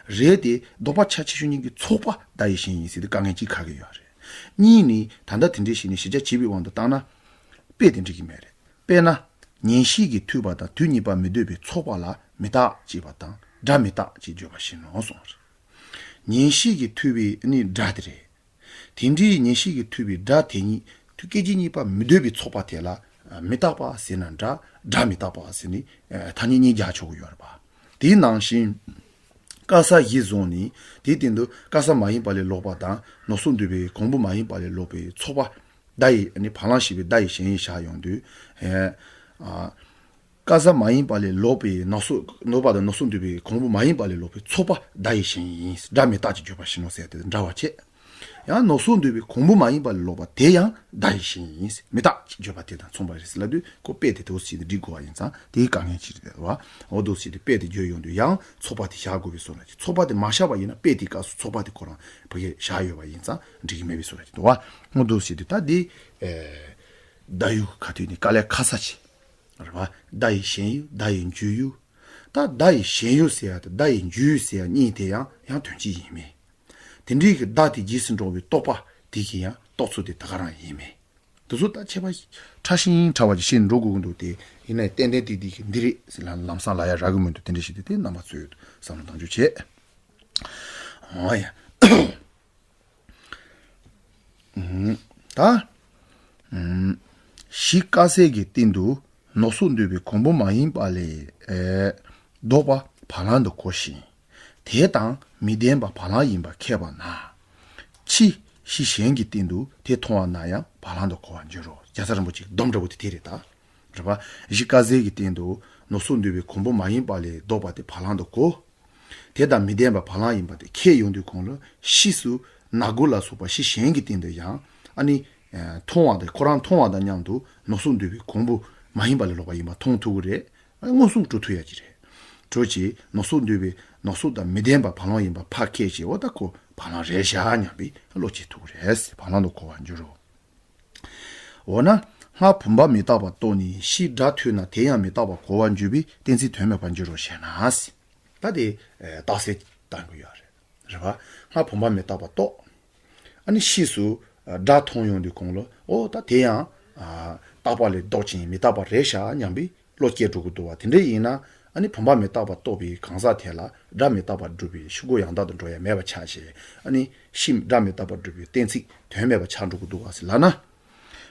རེད་དེ། ལྡོག་པ་ཆ་ཆེ་ཤོས་གཉིས་ཀྱི་ཚོགས་པ་བརྡ་ཡི་ཞེན་ཡིན་ཟེར་དུས་དཀའ་ངལ་གཅིག་ཁ་གི་ཡོད་རེད། གཉིས་ནི་ད་ལྟ་དེ་འདྲའི་ཞིག་ནི་གཞི་རྒྱ་བྱས་པའི་དབང་དུ་བཏང་ན། དཔེ་དེ་འགྲིག་གི་མེད་རེད། དཔེར་ན། ཉན་ཤེས་ཀྱིས་ཐོས་པ་དང་དུས་གཉིས་པ་མི་ཟློས་པའི་ཚོགས་པ་ལ་མི་རྟག་ཅེས་པ་དང་སྒྲ་མི་རྟག་ཅེས་བརྗོད་པ་བཞིན་ནོ་གསུངས་པ་རེད། ཉན་ཤེས་ཀྱིས་ཐོས་པའི་ནི་སྒྲ་དེ་རེད། དེ་འདྲའི་ཉན་ཤེས་ཀྱིས་ཐོས་པའི་སྒྲ་དེ་ཉིད་དུ་སྐད་ཅིག་གཉིས་པ་མི་ཟློས་པའི་ཚོགས་པ་དེ་ལ་མི་རྟག་པ་ཟེར་ན་འདྲ། སྒྲ་མི་རྟག་པ་ཟེར་ནས་ཐ་སྙད་གཉིས་སྦྱར་ཆོག་གི་ཡོད་རེད་པ། དེའི་ནང་བཞིན་དཀའ་ས་གཞི་བཟུང་ནས་དེའི་སྟེང་དུ་དཀའ་ས་མ་ཡིན་པ་ལས་ལོག་པ་དང་ནོར་སོགས་འདུས་པའི་གོང་བུ་མ་ཡིན་པ་ལས་ལོག་པའི་ཚོགས་པ་བརྡ་ཡི་ནི་བ་ལང་ཞེས་པའི་བརྡ་ཡི་ཞེན་ཡིན་བཞག་ཡོང་དུས། དཀའ་ས་མ་ཡིན་པ་ལས་ལོག་པའི་ནོར་སོགས་ནོར་པ་དང་ནོར་སོགས་འདུས་པའི་གོང་བུ་མ་ཡིན་པ་ལས་ལོག་པའི་ཚོགས་པ་བརྡ་ཡི་ཞེན་ཡིན། སྒྲ་མི་རྟག་ཅེས་བརྗོད་པ་བཞིན་ནོ་ཟེར་ཏེ་འདྲ་བ་བྱས། ཡང་ནོར་སོགས་འདུས་པའི་གོང་བུ་མ་ཡིན་པ་ལས་ལོག་པ་དེ་ཡང་བརྡ་ཡི་ཞེན་ཡིན། མི་རྟག་ཅེས་བརྗོད་པ་དེ་དང་མཚུངས་པ་རེད་ཟེར་ལབ་དུས་ཁོ་དཔེ་དེ་དེ་འོ་ཟེར་ཏེ་འགྲིག་དགོས་པ་ཡིན་ཙང་དེའི་དཀའ་ངལ་ཅིག་རེད་བ། འོ་འདུག་ཟེར་ཏེ་དཔེ་དེ་བརྗོད་ཡོང་དུས་ཡང་ཚོགས་པ་དེ་བཞག་དགོས་པའི་བཟོ་འདྲ་ཅིག་ཚོགས་པ་དེ་མ་བཞག་པ་ཡིན་ན་དཔེ་དེའི་སྐབས་སུ་ཚོགས་པ་དེ་ཁོ་རང་ཕ་གིར་བཞག་ཡོད་པ་ཡིན་ཙང་འགྲིག་གི་མེད་པའི་བཟོ་འདྲ་ཅིག་འདུག་བ། འོ་འདུག་ཟེར་དུས་ད་འདི་བརྡ་ཡུལ་ག་དུས་ནས་དཀའ་ལས་ཁ་ས་ཆེ། རེད་བ། བརྡ་ཡི་ཞེན་ཡུལ་བརྡ་ཡི་འཇུག་ཡུལ། ད་བརྡ་ཡི་ཞེན་ཡུལ་ཟེར་ཡ་དང་བརྡ་ཡི་འཇུག་ཡུལ་ཟེར་ཡ་གཉིས་དེ་ཡང་ཡང་དོན་གཅིག་ཡིན་མིན། དེ་འདྲའི་གི་བརྡ་དེ་རྗེས་སུ་འགྲོ་བའི་རྟོག་པ་དེ་གི་ཡང་རྟོགས་ཚུལ་དེ་ད་ག་རང་ཡིན་མིན། དེ་ཚོ་ད་ཁྱད་པར་ཕྲ་ཞིང་ཕྲ་བ་ཅིག་ཤེས་འགྲོ་དགོས་ཀྱི་འདུག་སྟེ། ཡིན་ནའི་ཏན་ཏན་ཏིག་ཏིག་གི་འདི་རེད་ཟེར་ལ་ལམ་སང་ལབ་ཡ་རག་གི་མི་འདུག་དེ་འདྲ་ཞིག་དེ་དེ་རྣམ་པ་ཚོས་བསམ་བློ་གཏང་རྒྱུ་བྱེད། འོ་ཡ། ད། གཞི་དཀའ་སེལ་གྱི་སྟེང་དུ་ནོར་སོགས་འདུས་པའི་གོང་བུ་མ་ཡིན་པ་ལས་ལྡོག་པ་བ་ལང་དུ་གོ་ཞིང་། དེ་དང་མི་ལྡན་པ་བ་ལང་ཡིན་པ་ཁེགས་པ་ན། ཕྱིས་གཞི་གཞན་གྱི་སྟེང་དུ་དེ་མཐོང་བ་ན་ཡང་བ་ལང་དུ་གོ་བར་འགྱུར་རོ། རྒྱལ་ཚབ་རིན་པོ་ཆེའི་སྡོམ་འདྲ་བོ་དེ་དེ་རེད་ད། རེད་པ། གཞི་དཀའ་སེལ་གྱི་སྟེང་དུ་ནོར་སོགས་འདུས་པའི་གོང་བུ་མ་ཡིན་པ་ལས་ལྡོག་པ་དེ་བ་ལང་དུ་གོ། དེ་དང་མི་ལྡན་པ་བ་ལང་ཡིན་པ་དེ་ཁེགས་ཡོང་དུས་གོང་ལ་ཕྱིས་སུ་ན་གུ་ལ་སོགས་པ་གཞི་གཞན་གྱི་སྟེང་དུ་ཡང་ཨ་ནི། མཐོང་བ་དང་ཁོ་རང་མཐོང་བ་དང་མཉམ་དུ་ནོར་སོགས་འདུས་པའི་གོང་བུ་མ་ཡིན་པ་ལས་ལོག་པ་ཡིན་པ་མཐོང་ཐུབ་ཀྱི་རེད། མངོན་སུམ་གྲུབ་ཐུབ་ཡ་ཅིག་རེད། གྲུབ་ཅིག་ནོར་སོགས་འདུས་པའི་ནོར་སོགས་དང་མི་ལྡན་པ་བ་ལང་ཡིན་པ་ཕར་ཁེགས་ཅིག་འོ་ད་ཁོ་བ་ལང་རེད་བཞག་སྙམ་པའི་བློ་སྐྱེ་ཐུབ་ཀྱི་རེད། བ་ལང་དུ་གོ་བར་འགྱུར་རོ། འོ་ན། སྔར་བུམ་པ་མི་རྟག་པ་རྟོགས་ནས་ཕྱིས་སྒྲ་ཐོས་ན་དེ་ཡང་མི་རྟག་པར་གོ་བར་འགྱུར་བའི་གཏན་ཚིགས་དོན་མེད་པར་འགྱུར་རོ་ཞེ་ན། ད་དེ་རྟགས་གསལ་བཏང་གི་ཡོད་རེད། རེད་པ། སྔར་བུམ་པ་མི་རྟག་པ་རྟོགས། ཨ་ནི་ཕྱིས་སུ་སྒྲ་མཐོང་ཡོང་དུས་གོང་ལ་འོ་ད་དེ་ཡང་རྟག་པ་ལས་ལྡོག་ཅིང་མི་རྟག་པ་རེད་བཞག་སྙམ་པའི་བློ་སྐྱེ་འགྲོ་གི་འདུག་བ། དེ་འདྲ་ཡིན་ན་ཨ་ནི་བུམ་པ་མི་རྟག་པ་རྟོགས་པའི་གང་ཟག་དེ་ལ་སྒྲ་མི་རྟག་པར་སྒྲུབ་པའི་ཤུགས་རྐྱེན་ཡང་དག་ཏུ་འགྲོ་ཡ་མེད་པ་ཆགས་ཤིང་། ཨ་ནི་ཕྱིས་སྒྲ་མི་རྟག་པར་སྒྲུབ་པའི་གཏན་ཚིགས་དོན་མེད་པ་ཆགས་འགྲོ་གི་འདུག་བ་ཟེར་ལབ་ན།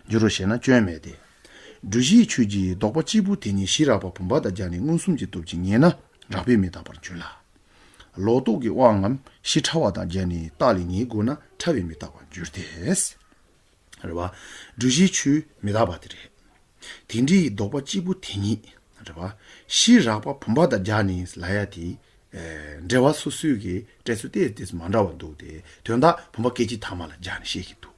འགྱུར་རོ་ཞེ་ན་སྐྱོན་མེད་དེ། སྒྲུབ་གཞིའི་ཆོས་ཀྱི་ལྡོག་པ་གཅིག་པུ་དེ་ཉིད་གཞི་རགས་པ་བུམ་པ་དང་སྦྱར་ནས་མངོན་སུམ་གྱི་སྟོབས་ཀྱིས་ངེས་ན་རགས་པས་མི་རྟག་པར་འགྱུར་ལ། ལོག་རྟོག་གི་དབང་ངམ་གཞི་ཕྲ་བ་དང་སྦྱར་ནས་རྟགས་ལས་ངེས་དགོས་ན་ཕྲ་བས་མི་རྟག་པར་འགྱུར་ཏེ། རེད་བ། སྒྲུབ་གཞིའི་ཆོས་མི་རྟག་པ་དེ་རེད། དེ་འདྲའི་ལྡོག་པ་གཅིག་པུ་དེ་ཉིད་རེད་བ། གཞི་རགས་པ་བུམ་པ་དང་སྦྱར་ནས་ལབ་ཡ་དེ། འགྲེལ་པ་སོ་སོའི་གི་འགྲེལ་ཚུལ་ཏོག་ཙམ་མ་འདྲ་བ་འདུག་སྟེ། དོན་དག་བུམ་པ་སྐད་ཅིག་ཐ་མ་ལ་སྦྱར་ནས་བཤད་ཀྱི་འདུག་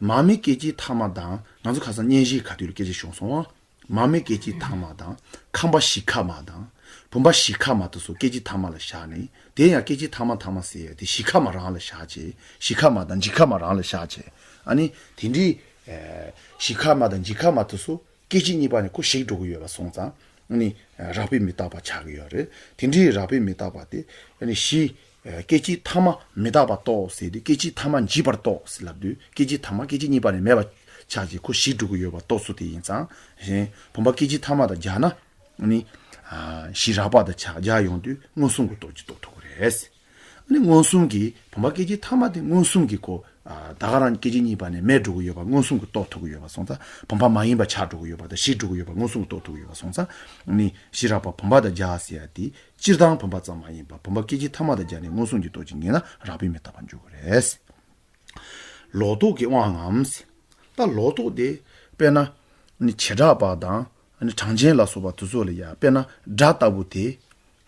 མར་མེ་སྐད་ཅིག་ཐ་མ་དང་ང་ཚོ་ཁ་སང་སྙན་ཞུའི་ཁ་ཐུག་ལ་སྐད་ཆ་བྱུང་སོང་བ། མར་མེ་སྐད་ཅིག་ཐ་མ་དང་ཁམས་པ་གཞི་ཁ་མ་དང་བུམ་པ་གཞི་ཁ་མ་དེ་ཚོ་སྐད་ཅིག་ཐ་མ་ལ་བཞག་ནས་དེ་ཡང་སྐད་ཅིག་ཐ་མ་ཐ་མ་ཟེར་ཡ་དེ་གཞི་ཁ་མ་རང་ལ་བཞག་བྱས། གཞི་ཁ་མ་དང་འཇིག་ཁ་མ་རང་ལ་བཞག་བྱས། ཨ་ནི་དེ་འདྲའི་གཞི་ཁ་མ་དང་འཇིག་ཁ་མ་དེ་ཚོ་སྐད་ཅིག་གཉིས་པ་ནས་ཁོ་ཞིག་འགྲོ་གི་ཡོད་པ་སོང་ཙང་ཨ་ནི་རགས་པས་མི་རྟག་པ་ཆགས་ཀྱི་ཡོད་རེད། དེ་འདྲའི་རགས་པས་མི་རྟག་པ་དེ་ཨ་ནི་གཞི། སྐད་ཅིག་ཐ་མ་མི་རྟག་པ་རྟོགས་ཟེར་དུས་སྐད་ཅིག་ཐ་མ་འཇིག་པར་རྟོགས་ཟེར་ལབ་དུས་སྐད་ཅིག་ཐ་མ་སྐད་ཅིག་གཉིས་པ་ནས་མེད་པ་ཆགས་ཀྱི་ཁོ་ཞིག་འགྲོ་གི་ཡོད་པ་རྟོགས་ཚུལ་དེ་ཡིན་ཙང་། གཞན་བུམ་པ་སྐད་ཅིག་ཐ་མ་དང་སྦྱར་ན་ནི། གཞི་རགས་པ་དང་ཆ་སྦྱར་ཡོང་དུས་མངོན་སུམ་གྱི་སྟོབས་ཀྱིས་རྟོགས་ཐུབ་ཀྱི་རེད། ནི་མངོན་སུམ་གྱི་བུམ་པ་སྐད་ཅིག་ཐ་མ་དེ་མངོན་སུམ་གྱི་ཁོ། ད་ག་རང་སྐད་ཅིག་གཉིས་པ་ནས་མེད་འགྲོ་གི་ཡོད་པ་མངོན་སུམ་གྱིས་རྟོགས་ཐུབ་ཀྱི་ཡོད་པ་སོང་ཙང་བུམ་པ་མ་ཡིན་པ་ཆགས་འགྲོ་གི་ཡོད་པ་དང་ཞིག་འགྲོ་གི་ཡོད་པ་མངོན་སུམ་གྱིས་རྟོགས་ཐུབ་ཀྱི་ཡོད་པ་སོང་ཙང་ནི་གཞི་རགས་པ་བུམ་པ་དང་སྦྱར་ཟེར་ཡ་དེ། སྤྱིར་བཏང་བུམ་པ་ཙམ་མ་ཡིན་པར་བུམ་པ་སྐད་ཅིག་ཐ་མ་དང་སྦྱར་ནས་མངོན་སུམ་གྱི་སྟོབས་ཀྱིས་ངེས་ན་རགས་པས་མི་རྟག་པར་འགྱུར་གྱི་རེད། ལོག་རྟོག་གི་དབང་ངམ། ད་ལོག་རྟོག་དེ་དཔེར་ན་ནི་བྱེ་བྲག་པ་དང་ནི་གྲངས་ཅན་ལ་སོགས་པ་དེ་ཚོ་ལ་ཡང་དཔེར་ན་སྒྲ་ལྟ་བུ་དེ་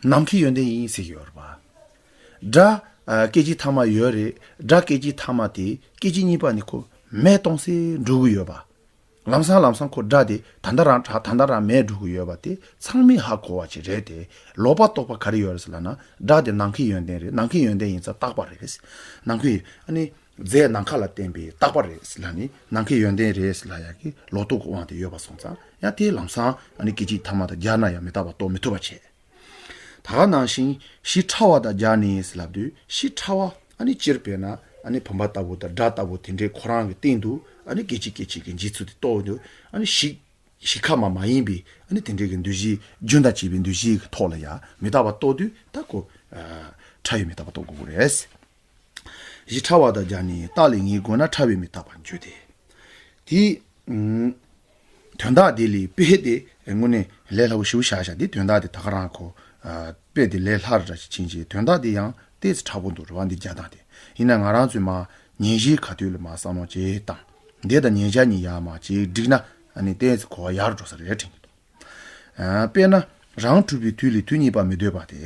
ནམ་མཁའི་ཡོན་ཏན་ཡིན་ཟེར་གྱི་ཡོད་རེད་པ། སྒྲ་ཨ་སྐད་ཅིག་ཐ་མ་ཡོད་རེད། སྒྲ་སྐད་ཅིག་ཐ་མ་དེ་སྐད་ཅིག་གཉིས་པ་ནས་ཁོ་མེད་གཏོང་སའི་འགྲོ་གི་ཡོད་པ། ལམ་སང་ལམ་སང་ཁོ་སྒྲ་དེ་ད་ལྟ་རང་དྲག་ད་ལྟ་རང་མེད་འགྲོ་གི་ཡོད་པ་དེ་ཚང་མས་ཧ་གོ་བ་ཅིག་རེད་དེ། ལོག་པ་རྟོག་པ་ག་རེ་ཡོད་རེད་ཟེར་ལབ་ན། སྒྲ་དེ་ནམ་མཁའི་ཡོན་ཏན་རེད། ནམ་མཁའི་ཡོན་ཏན་ཡིན་ཙང་རྟག་པ་རེད། ནམ་མཁའི་ཨ་ནི་རྫས་ནམ་མཁའ་ལ་བརྟེན་པའི་རྟག་པ་རེད་ཟེར་ལབ་ནས། ནམ་མཁའི་ཡོན་ཏན་རེད་ཟེར་ལབ་ཡག་གི་ལོག་རྟོག་གི་དབང་དེ་ཡོད་པ་སོང་ཙང་ཡང་དེ་ལམ་སང་ཨ་ནི་སྐད་ཅིག་ཐ་མ་དང་སྦྱར་ན་ཡང་མི་རྟག་པ་རྟོགས་མི་ཐུབ་པ་བྱས། ད་ག་ནང་བཞིན་གཞི་ཕྲ་བ་དང་སྦྱར་ནས་ལབ་དུས། གཞི་ཕྲ་བ་ཨ་ནི་སྤྱིར་བྱས་ན་ཨ་ནི་བུམ་པ་ལྟ་བུ་དང་སྒྲ་ལྟ་བུ་དེ་འདྲའི་ཁོ་རང་གི་སྟེང་དུ་ཨ་ནི་སྐད་ཅིག་སྐད་ཅིག་གི་འཇིག་ཚུལ་དེ་རྟོགས་དུས། ཨ་ནི་གཞི་གཞི་ཁ་མ་མ་ཡིན་པའི་ཨ་ནི་དེ་འདྲའི་གི་འདུ་བྱེད་རྒྱུན་དང་བཅས་པའི་འདུ་བྱེད་ཀྱི་ཐོག་ལ་ཡང་མི་རྟག་པ་རྟོགས་དུས། ད་ཁོ་ཨ་ཕྲ་བའི་མི་རྟག་པ་རྟོགས་དགོས་ཀྱི་རེད། གཞི་ཕྲ་བ་དང་སྦྱར་ནས་རྟགས་ལས་ངེས་དགོས་ན། ཕྲ་བའི་མི་རྟག་པར་འགྱུར་ཏེ། དེ་ཨུམ། དོན་དག་དེ་ལས་དཔེ་དེ་དངོས་གནས་ལས་སླ་པོ་ཞེ་པོ་ཆགས་ཤག་དེ་དོན་དག་དེ་ད་ག་རང་ཁོ་ཨ་དཔེ་དེ་ལས་སླ་རུ་འདྲ་ཞིག་ཕྱིན་ཅིང་། དོན་དག་དེ་ཡང་ཏོག་ཙམ་ཕྲ་པོ་འདུག་རེད་པ། འདི་རྒྱག་སྟངས་དེ་ཡིན་ན། ང་རང་ཚོས་མར་ཉན་བཞག་ག་དུས་ལ་མར་བསམ་བློ་ཅིག་བཏང་། འདས་དང་ཉན་བྱ་གཉིས་ཡར་མར་ཅིག་བསྒྲིགས་ན་ཨ་ནི་ཏོག་ཙམ་གོ་བ་ཡག་རུ་འགྲོ་ས་རེད་དྲན་གྱི་འདུག་ཨ་དཔེར་ན། རང་གྲུབ་པའི་དུས་ལས་དུས་གཉིས་པ་མི་སྡོད་པ་སྟེ།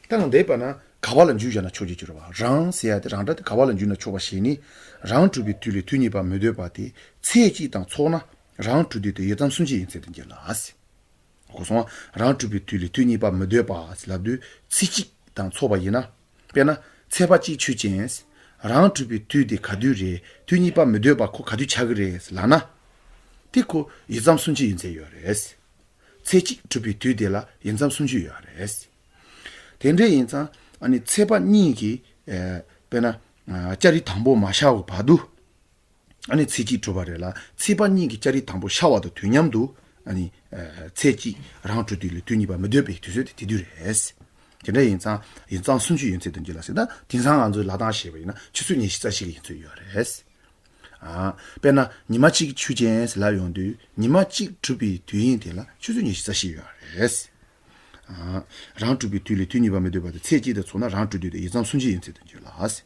ད་ང་འདས་པ་ན་ག་བ་ལ་འཇུག་བྱས་ན་ཆོག་ཅེས་ཀྱི་རེད་པ། རང་ཟེར་ཡ་དེ་རང་སྒྲ་དེ་ག་བ་ལ་འཇུག་ན་ཆོག་པ་ཞིག་ནི། རང་གྲུབ་པའི་དུས་ལས་དུས་གཉིས་པ་མི་སྡོད་པ་སྟེ། ཚེ་གཅིག་དང་ཚོགས་ན་རང་གྲུབ་དུས་དེ་ཡུད་ཙམ་སུན་འབྱིན་ཡུན་ཚད་དུ་འགྱུར་ལ་ཟེར། གོ་སོང་ང་། རང་གྲུབ་པའི་དུས་ལས་དུས་གཉིས་པ་མི་སྡོད་པ་ཟེར་ལབ་དུས། ཚེ་གཅིག་དང་ཚོགས་པ་ཡིན་ན། དཔེར་ན་ཚེས་པ་གཅིག་ཆོས་ཅན། རང་གྲུབ་པའི་དུས་དེ་ག་དུས་རེད། དུས་གཉིས་པ་མི་སྡོད་པ་ཁོ་ག་དུས་ཆགས་ཀྱི་རེད་ལབ་ན། དེ་ཁོ་ཡུད་ཙམ་སུན་འབྱིན་ཡུན་ཚད་ཡོད་རེད། ཚེ་གཅིག་གྲུབ་པའི་དུས་དེ་ལ་ཡུད་ཙམ་སུན་འབྱིན་ཡོད་རེད། དེ་འདྲ་ཡིན་ཙང་ཨ་ནི་ཚེས་པ་གཉིས་ཀྱི་ཨ་དཔེར་ན་ཨ་ལྕགས་རི་དང་པོ་མ་ཤར་བར་དུ། ཨ་ནི་ཚེ་གཅིག་གྲུབ་པ་རེད་ལ། ཚེས་པ་གཉིས་ཀྱི་ལྕགས་རི་དང་པོ་ཤར་བ་དང་དུས་མཉམ་དུ་ཨ་ནི་ཨ་ཚེ་གཅིག་རང་གྲུབ་དུས་ལས་དུས་གཉིས་པ་མི་སྡོད་པའི་དུས་ཚོད་དེ་དེ་དུས་རེད། དེ་འདྲ་ཡིན་ཙང་ཡུད་ཙམ་སུན་འབྱིན་ཡུན་ཚད་དུ་འགྱུར་ལ་ཟེར། ད་དེང་སང་ང་ཚོས་ལབ་སྟངས་བྱས་པ་ཡིན་ན་ཆུ་ཚོད་ཉི་ཤུ་རྩ་བཞི་གི་ཡུན་ཚད་ཡོད་རེད། ཨ་དཔེར་ན་ཉི་མ་གཅིག་ཆོས་ཅན་ཟེར་ལབ་ཡོང་དུས། ཉི་མ་གཅིག་གྲུབ་པའི་དུས་ཡུན་དེ་ལ་ཆུ་ཚོད་ཉི་ཤུ་རྩ་བཞི་ཡོད་རེད། ཨ་རང་གྲུབ་པའི་དུས་ལས་དུས་གཉིས་པ་མི་སྡོད་པ་སྟེ། ཚེ་གཅིག་དང་ཚོགས་ན་རང་གྲུབ་དུས་དེ་ཡུད་ཙམ་སུན་འབྱིན་ཡུན་ཚད་དུ་འགྱུར་ལ་ཟེར།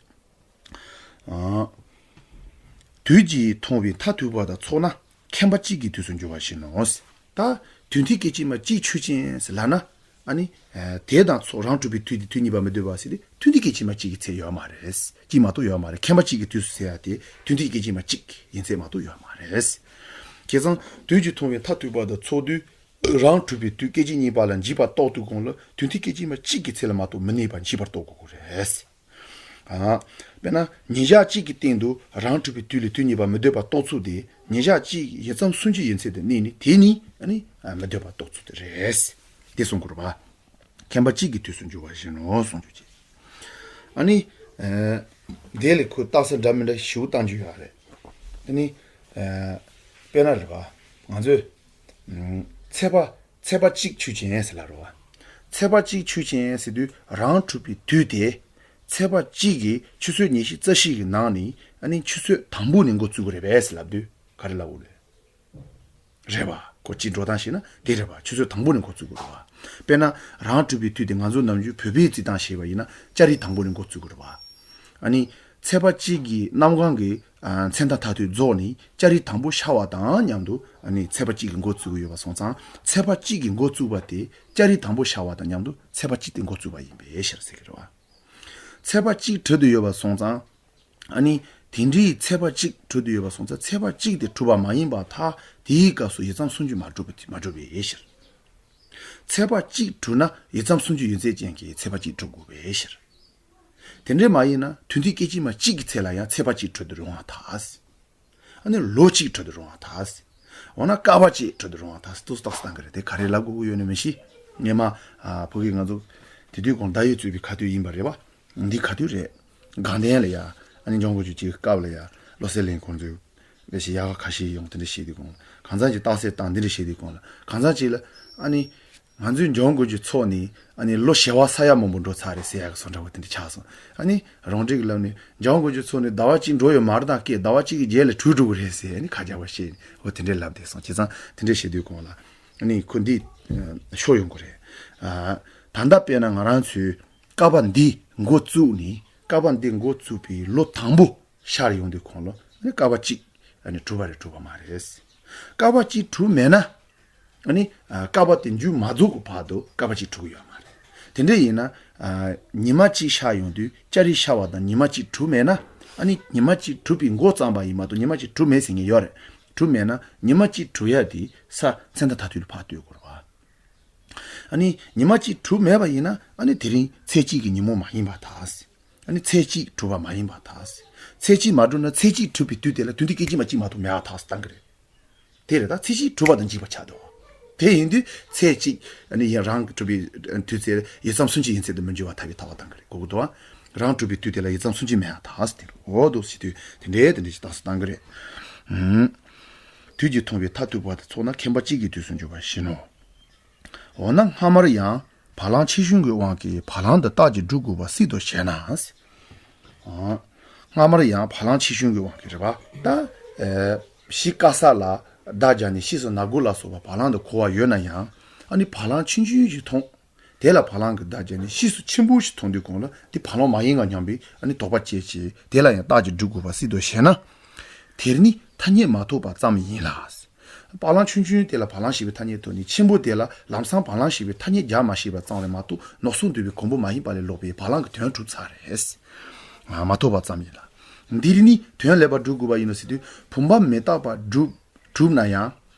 ཨ་དུས་ཀྱིས་མཐོང་བའི་མཐར་ཐུག་པ་དང་ཚོགས་ན་མཁྱེན་པ་གཅིག་གི་དུས་སུ་འགྱུར་བ་བཞིན་ནོ། ད་དུས་མཐའི་སྐད་ཅིག་མ་གཅིག་ཆོས་ཅན་ཟེར་ལབ་ན། ཨ་ནི་ཨ་དེ་དང་ཚོགས། རང་གྲུབ་པའི་དུས་དེ་དུས་གཉིས་པ་མི་སྡོད་པ་ཟེར་དུས། དུས་མཐའི་སྐད་ཅིག་མ་གཅིག་གི་ཚད་ཡོད་མ་རེད། གཅིག་མ་གཏོགས་ཡོད་མ་རེད། མཁྱེན་པ་གཅིག་གི་དུས་སུ་ཟེར་ཡ་དེ་དུས་མཐའི་སྐད་ཅིག་མ་གཅིག་ཡིན་ཚད་མ་གཏོགས་ཡོད་མ་རེད། བྱས་ཙང་དུས་ཀྱིས་མཐོང་བའི་མཐར་ཐུག་པ་དང་ཚོགས་དུས། རང་གྲུབ་པའི་དུས་སྐད་ཅིག་གཉིས་པ་ལ་འཇིག་པར་རྟོགས་དུས་གོང་ལ་དུས་མཐའི་སྐད་ཅིག་མ་གཅིག་གི་ཚད་ལ་མ་གཏོགས་མི་གནས་པ་འཇིག་པར་རྟོགས་དགོས་ཀྱི་རེད། ཨ་དཔེར་ན་ཉིན་ཞག་གཅིག་གི་སྟེང་དུ་རང་གྲུབ་པའི་དུས་ལས་དུས་གཉིས་པ་མི་སྡོད་པར་རྟོགས་ཚུལ་དེ། ཉིན་ཞག་གཅིག་ཡུད་ཙམ་སུན་འབྱིན་ཡུན་ཚད་དུ་གནས་ནས་དེ་ནི་ཨ་ནི་ཨ་མི་སྡོད་པར་རྟོགས་ཚུལ་དེ་རེད། དེ་གསུང་དགོས་རེད་པ། མཁྱེན་པ་གཅིག་གི་དུས་སུ་འགྱུར་བ་བཞིན་ནོ་གསུང་རྒྱུ་བྱས། ཨ་ནི་ཨ་དེ་ལས་ཁོས་རྟགས་གསལ་འདྲ་མི་འདྲ་ཞེ་པོ་བཏང་རྒྱུ་ཡོད་རེད། དེ་ནི་ཨ་དཔེར་ན་རེད་པ། ང་ཚོས་ཨ་ཚེས་པ་ཚེས་པ་གཅིག་ཆོས་ཅན་ཟེར་ལབ་རེད་པ། ཚེས་པ་གཅིག་ཆོས་ཅན་ཟེར་དུས་རང་གྲུབ་པའི་དུས་དེ་ཚེས་པ་གཅིག་གི་ཆུ་ཚོད་ཉི་ཤུ་རྩ་བཞི་གི་ནང་ནས་ཨ་ནི་ཆུ་ཚོད་དང་པོ་ནས་འགོ་བཙུགས་ཀྱི་རེད་པས་ཟེར་ལབ་དུས་ག་རེ་ལབ་དགོས་རེད། རེད་པ། ཁོ་གཅིག་འགྲོ་སྟངས་ཤེས་ན་དེ་རེད་པ། ཆུ་ཚོད་དང་པོ་ནས་འགོ་བཙུགས་དགོས་རེད་པ། དཔེར་ན་རང་གྲུབ་པའི་དུས་དེ་ང་ཚོ་ནམ་རྒྱུན་བོད་པའི་རྩིས་སྟངས་བྱས་པ་ཡིན་ན་ལྕགས་རི་དང་པོ་ནས་འགོ་བཙུགས་དགོས་རེད་པ། ཨ་ནི་ཚེས་པ་གཅིག་གི་གནམ་གང་གི་ཨ་མཚན་ཟླ་མཐར་ཐུག་རྫོགས་ནས་ལྕགས་རི་དང་པོ་ཤར་བ་དང་མཉམ་དུ་ཨ་ནི་ཚེས་པ་གཅིག་གི་འགོ་བཙུགས་ཀྱི་ཡོད་པ་སོང་ཙང་། ཚེས་པ་གཅིག་གི་འགོ་བཙུགས་པ་དེ་ལྕགས་རི་དང་པོ་ཤར་བ་དང་མཉམ་དུ་ཚེས་པ་གཅིག་དེ་འགོ་བཙུགས་པ་ཡིན་པའི་ཕྱིར་ཟེར་གྱི་རེད་པ། ཚེས་པ་གཅིག་གྲོལ་དུ་ཡོད་པ་སོང་ཙང་། ཨ་ནི་དེ་འདྲའི་ཚེས་པ་གཅིག་གྲོལ་དུ་ཡོད་པ་སོང་ཙང་། ཚེས་པ་གཅིག་དེ་གྲུབ་པ་མ་ཡིན་པར་ཐལ། དེའི་སྐབས་སུ་ཡུད་ཙམ་སུན་འབྱིན་མ་གྲུབ་པའི་མ་གྲུབ་པའི་ཕྱིར། ཚེས་པ་གཅིག་གྲུབ་ན་ཡུད་ཙམ་སུན་འབྱིན་ཡུན་ཚད་ཅན་གྱི་ཚེས་པ་གཅིག་གྲུབ་དགོས་པའི་ཕྱིར། དེ་འདྲ་མ་ཡིན་ན་དུས་མཐའི་སྐད་ཅིག་མ་གཅིག་གི་ཚད་ལ་ཡང་ཚེས་པ་གཅིག་གྲོལ་དུ་རུང་བར་ཐལ། ཨ་ནི་ལོ་གཅིག་གྲོལ་དུ་རུང་བར་ཐལ། འོ་ན་བསྐལ་པ་གཅིག་གྲོལ་དུ་རུང་བར་ཐལ། ཏོག་ཙམ་ཏོག་ཙམ་བཏང་གི་རེད། དེ་ག་རེ་ལབ་དགོས་ཀྱི་ཡོད་ནི་མི་ཤེས། སྔོན་མ་ཨ་ཕ་གི་ང་ཚོ་དེ་དུས་གོང་ཟླ་འོད་གཙོས་པའི་ཁ་ཐུག་ཡིན་པ་རེད་པ། འདི་ག་དུས་རེད། དགའ་ལྡན་ལ་ཡ། ཨ་ནི་འཇང་དགུ་བཅུ་གཅིག་སྐབས་ལ་ཡ། བློ་གསལ་གླིང་ཁོང་ཚོས་ལས་བྱེད་ཡག་ག་ཁ་ཤས་ཡོང་། དེ་འདྲ་བྱས་དུས་གོང་ལ་གང་ཟག་ཅིག་རྟགས་གསལ་བཏང་། འདི་འདྲ་བྱས་དུས་གོང་ལ་གང་ཟག་ཅིག་ལ། ཨ་ནི་ང་ཚོའི་འཇང་དགུ་བཅུ་ཚོགས་ནི་ཨ་ནི་ལོ་བྱེ་བ་ས་ཡ་མང་པོ་འགྲོ་ཚར་རེད་ཟེར་ཡག་གི་བཟོ་འདྲ་བོ་དེ་འདྲ་ཆགས་སོང་། ཨ་ནི་རང་འགྲིག་གི་ལབ་ནས་འཇང་དགུ་བཅུ་ཚོགས་ནི་ཟླ་བ་གཅིག་འགྲོ་ཡོད་མ་རེད། ད་སྐད་ཟླ་བ་གཅིག་གི་རྗེས་ལ་གྲོལ་འགྲོ་གི་རེད་ཟེར། ཨ་ནི་ཁ་རྒྱག་པ་བྱས་ནས་འོ་དེ་འདྲ་ལབ་བསྡད་སོང་། བྱས་ཙང་དེ་འདྲ་བྱེད་དུས་གོང་ལ་ཨ་ནི་ཁོ་འདི་ཤོར་ཡོང་གི་རེད། ཨ་ད་ལྟ་དཔེར་ན་ང་རང་ཚོའི་བསྐལ་པ་འདི་འགོ་བཙུགས་ནས། བསྐལ་པ་འདི་འགོ་བཙུགས་པའི་ལོ་དང་པོ་ཤར་ཡོང་དུས་གོང་ལ་ཨ་ནི་བསྐལ་པ་གཅིག་ཨ་ནི་གྲུབ་པ་རེད་གྲུབ་པ་མ་རེད། བསྐལ་པ་གཅིག་གྲུབ་མེད་ན། ཨ་ནི་ཨ་བསྐལ་པ་དེ་མཇུག་མ་རྫོགས་ཀྱི་བར་དུ་བསྐལ་པ་གཅིག་གྲུབ་ཀྱི་ཡོད་མ་རེད། དེ་འདྲ་ཡིན་ན། ཨ། ཉི་མ་གཅིག་ཤར་ཡོང་དུས་ལྕགས་རི་ཤར་བ་དང་ཉི་མ་གཅིག་གྲུབ་མེད་ན། ཨ་ནི་ཉི་མ་གཅིག་གྲུབ་པའི་འགོ་བརྩམས་པ་ཡིན་མ་གཏོགས་ཉི་མ་གཅིག་གྲུབ་མེད་ཟེར་མཁན་ཡོད་རེད། གྲུབ་མེད་ན་ཉི་མ་གཅིག་གྲུབ་ཡ་དེ་ས་མཚན་ཟླ་མཐའ་དུས་ལ་ཕར་ལྟོས་དགོས་རེད་བ། ཨ་ནི་ཉི་མ་གཅིག་གྲུབ་མེད་པ་ཡིན་ན། ཨ་ནི་དེ་རིང་ཚེས་གཅིག་གི་ཉིན་མོ་མ་ཡིན་པར་ཐལ། ཨ་ནི་ཚེས་གཅིག་གྲུབ་པ་མ་ཡིན་པར་ཐལ། ཚེས་གཅིག་མ་གྲུབ་ན་ཚེས་གཅིག་གྲུབ་པའི་དུས་དེ་ལ་དུས་འདི་སྐད་ཅིག་མ་གཅིག་མ་གཏོགས་མེད་པར་ཐལ་བཏང་གི་རེད། དེ་རེད། ད་ཚེས་གཅིག་གྲུབ་པ་དང་འཇིག་པ་ཆགས་འདུག་དེ་ཡིན་དུས་ཚེས་གཅིག་ཨ་ནི་ཡང་རང་གྲུབ་པའི་དུས་ཚེས་ཡུད་ཙམ་སུན་འབྱིན་ཡིན་ཚད་དུ་མི་འགྱུར་བ་ཐལ་བའི་ཐལ་བ་བཏང་གི་རེད། གོ་གི་འདུག་རང་གྲུབ་པའི་དུས་དེ་ལ་ཡུད་ཙམ་སུན་འབྱིན་མེད་པར་ཐལ་ཟེར་དེ་རེད། འོ་འདུག་ཟེར་དུས་དེ་འདྲའི་དེ་འདྲའི་ཞིག་རྟགས་སུ་བཏང་གི་རེད། ཨུམ། དུས་ཀྱིས་ཐུང་བའི་མཐའ་གཏུགས་པ་དེ་ཚོགས་ན་ཁེངས་པ་གཅིག་གི་དུས་སུ་འཇོག་པར་བཞིན་ནོ། འོ་ན་སྔ་མར་ཡང་བ་ལང་ཆེ་ཆུང་གི་དབང་གིས་བ་ལང་དུ་རྟགས་ཀྱི་སྒྲུབ་དགོས་པ་སྲིད་དོ་ཞེ་ན། ཨ། སྔ་མར་ཡང་བ་ལང་ཆེ་ཆུང་གི་དབང་གིས་རེད་པ། ད། ཨེ། གཞི་དཀར་ས་ལ་བརྡ་སྦྱར་ནས་ཕྱིས་སུ་ན་གུ་ལ་སོགས་པ་བ་ལང་དུ་གོ་བ་ཡོད་ན་ཡང་། ཨ་ནི་བ་ལང་ཆུང་ཆུང་ཞིག་མཐོང་། དེ་ལ་བ་ལང་གི་བརྡ་སྦྱར་ནས་ཕྱིས་སུ་ཆེན་པོ་ཞིག་མཐོང་དུས་གོང་ལ་འདི་བ་ལང་མ་ཡིན་ག་སྙམ་པའི་ཨ་ནི་དོགས་པ་སྐྱེས་བྱས། དེ་ལ་ཡང་རྟགས་ཀྱི་སྒྲུབ་དགོས་པ་སྲིད་དོ་ཞེ་ན། དེར་ནི་ཐ་སྙད་མ་ཐོབ་པ་ཙམ་ཡིན་ལ། བ་ལང་ཆུང་ཆུང་དེ་ལ་བ་ལང་ཞེས་པའི་ཐ་སྙད་ཐོབ་ནས་ཆེན་པོ་དེ་ལ་ལམ་སང་བ་ལང་ཞེས་པའི་ཐ་སྙད་སྦྱར་མ་ཤེས་པ་ཙམ་རེད་མ་གཏོགས་ནོར་སོགས་འདུས་པའི་གོང་བུ་མ་ཡིན་པ་ལས་ལོག་པའི་བ་ལང་གི་དོན་གྲུབ་ཚར་རེད། ཨ། མ་ཐོབ་པ་ཙམ་ཡིན་ལ། འདིར་ནི་དོན་ལེགས་པར་སྒྲུབ་དགོས་པ་ཡིན་ནོ་ཟེར་དུས་བུམ་པ་མི་རྟག་པ་སྒྲུབ་གྲུབ་ན་ཡང་།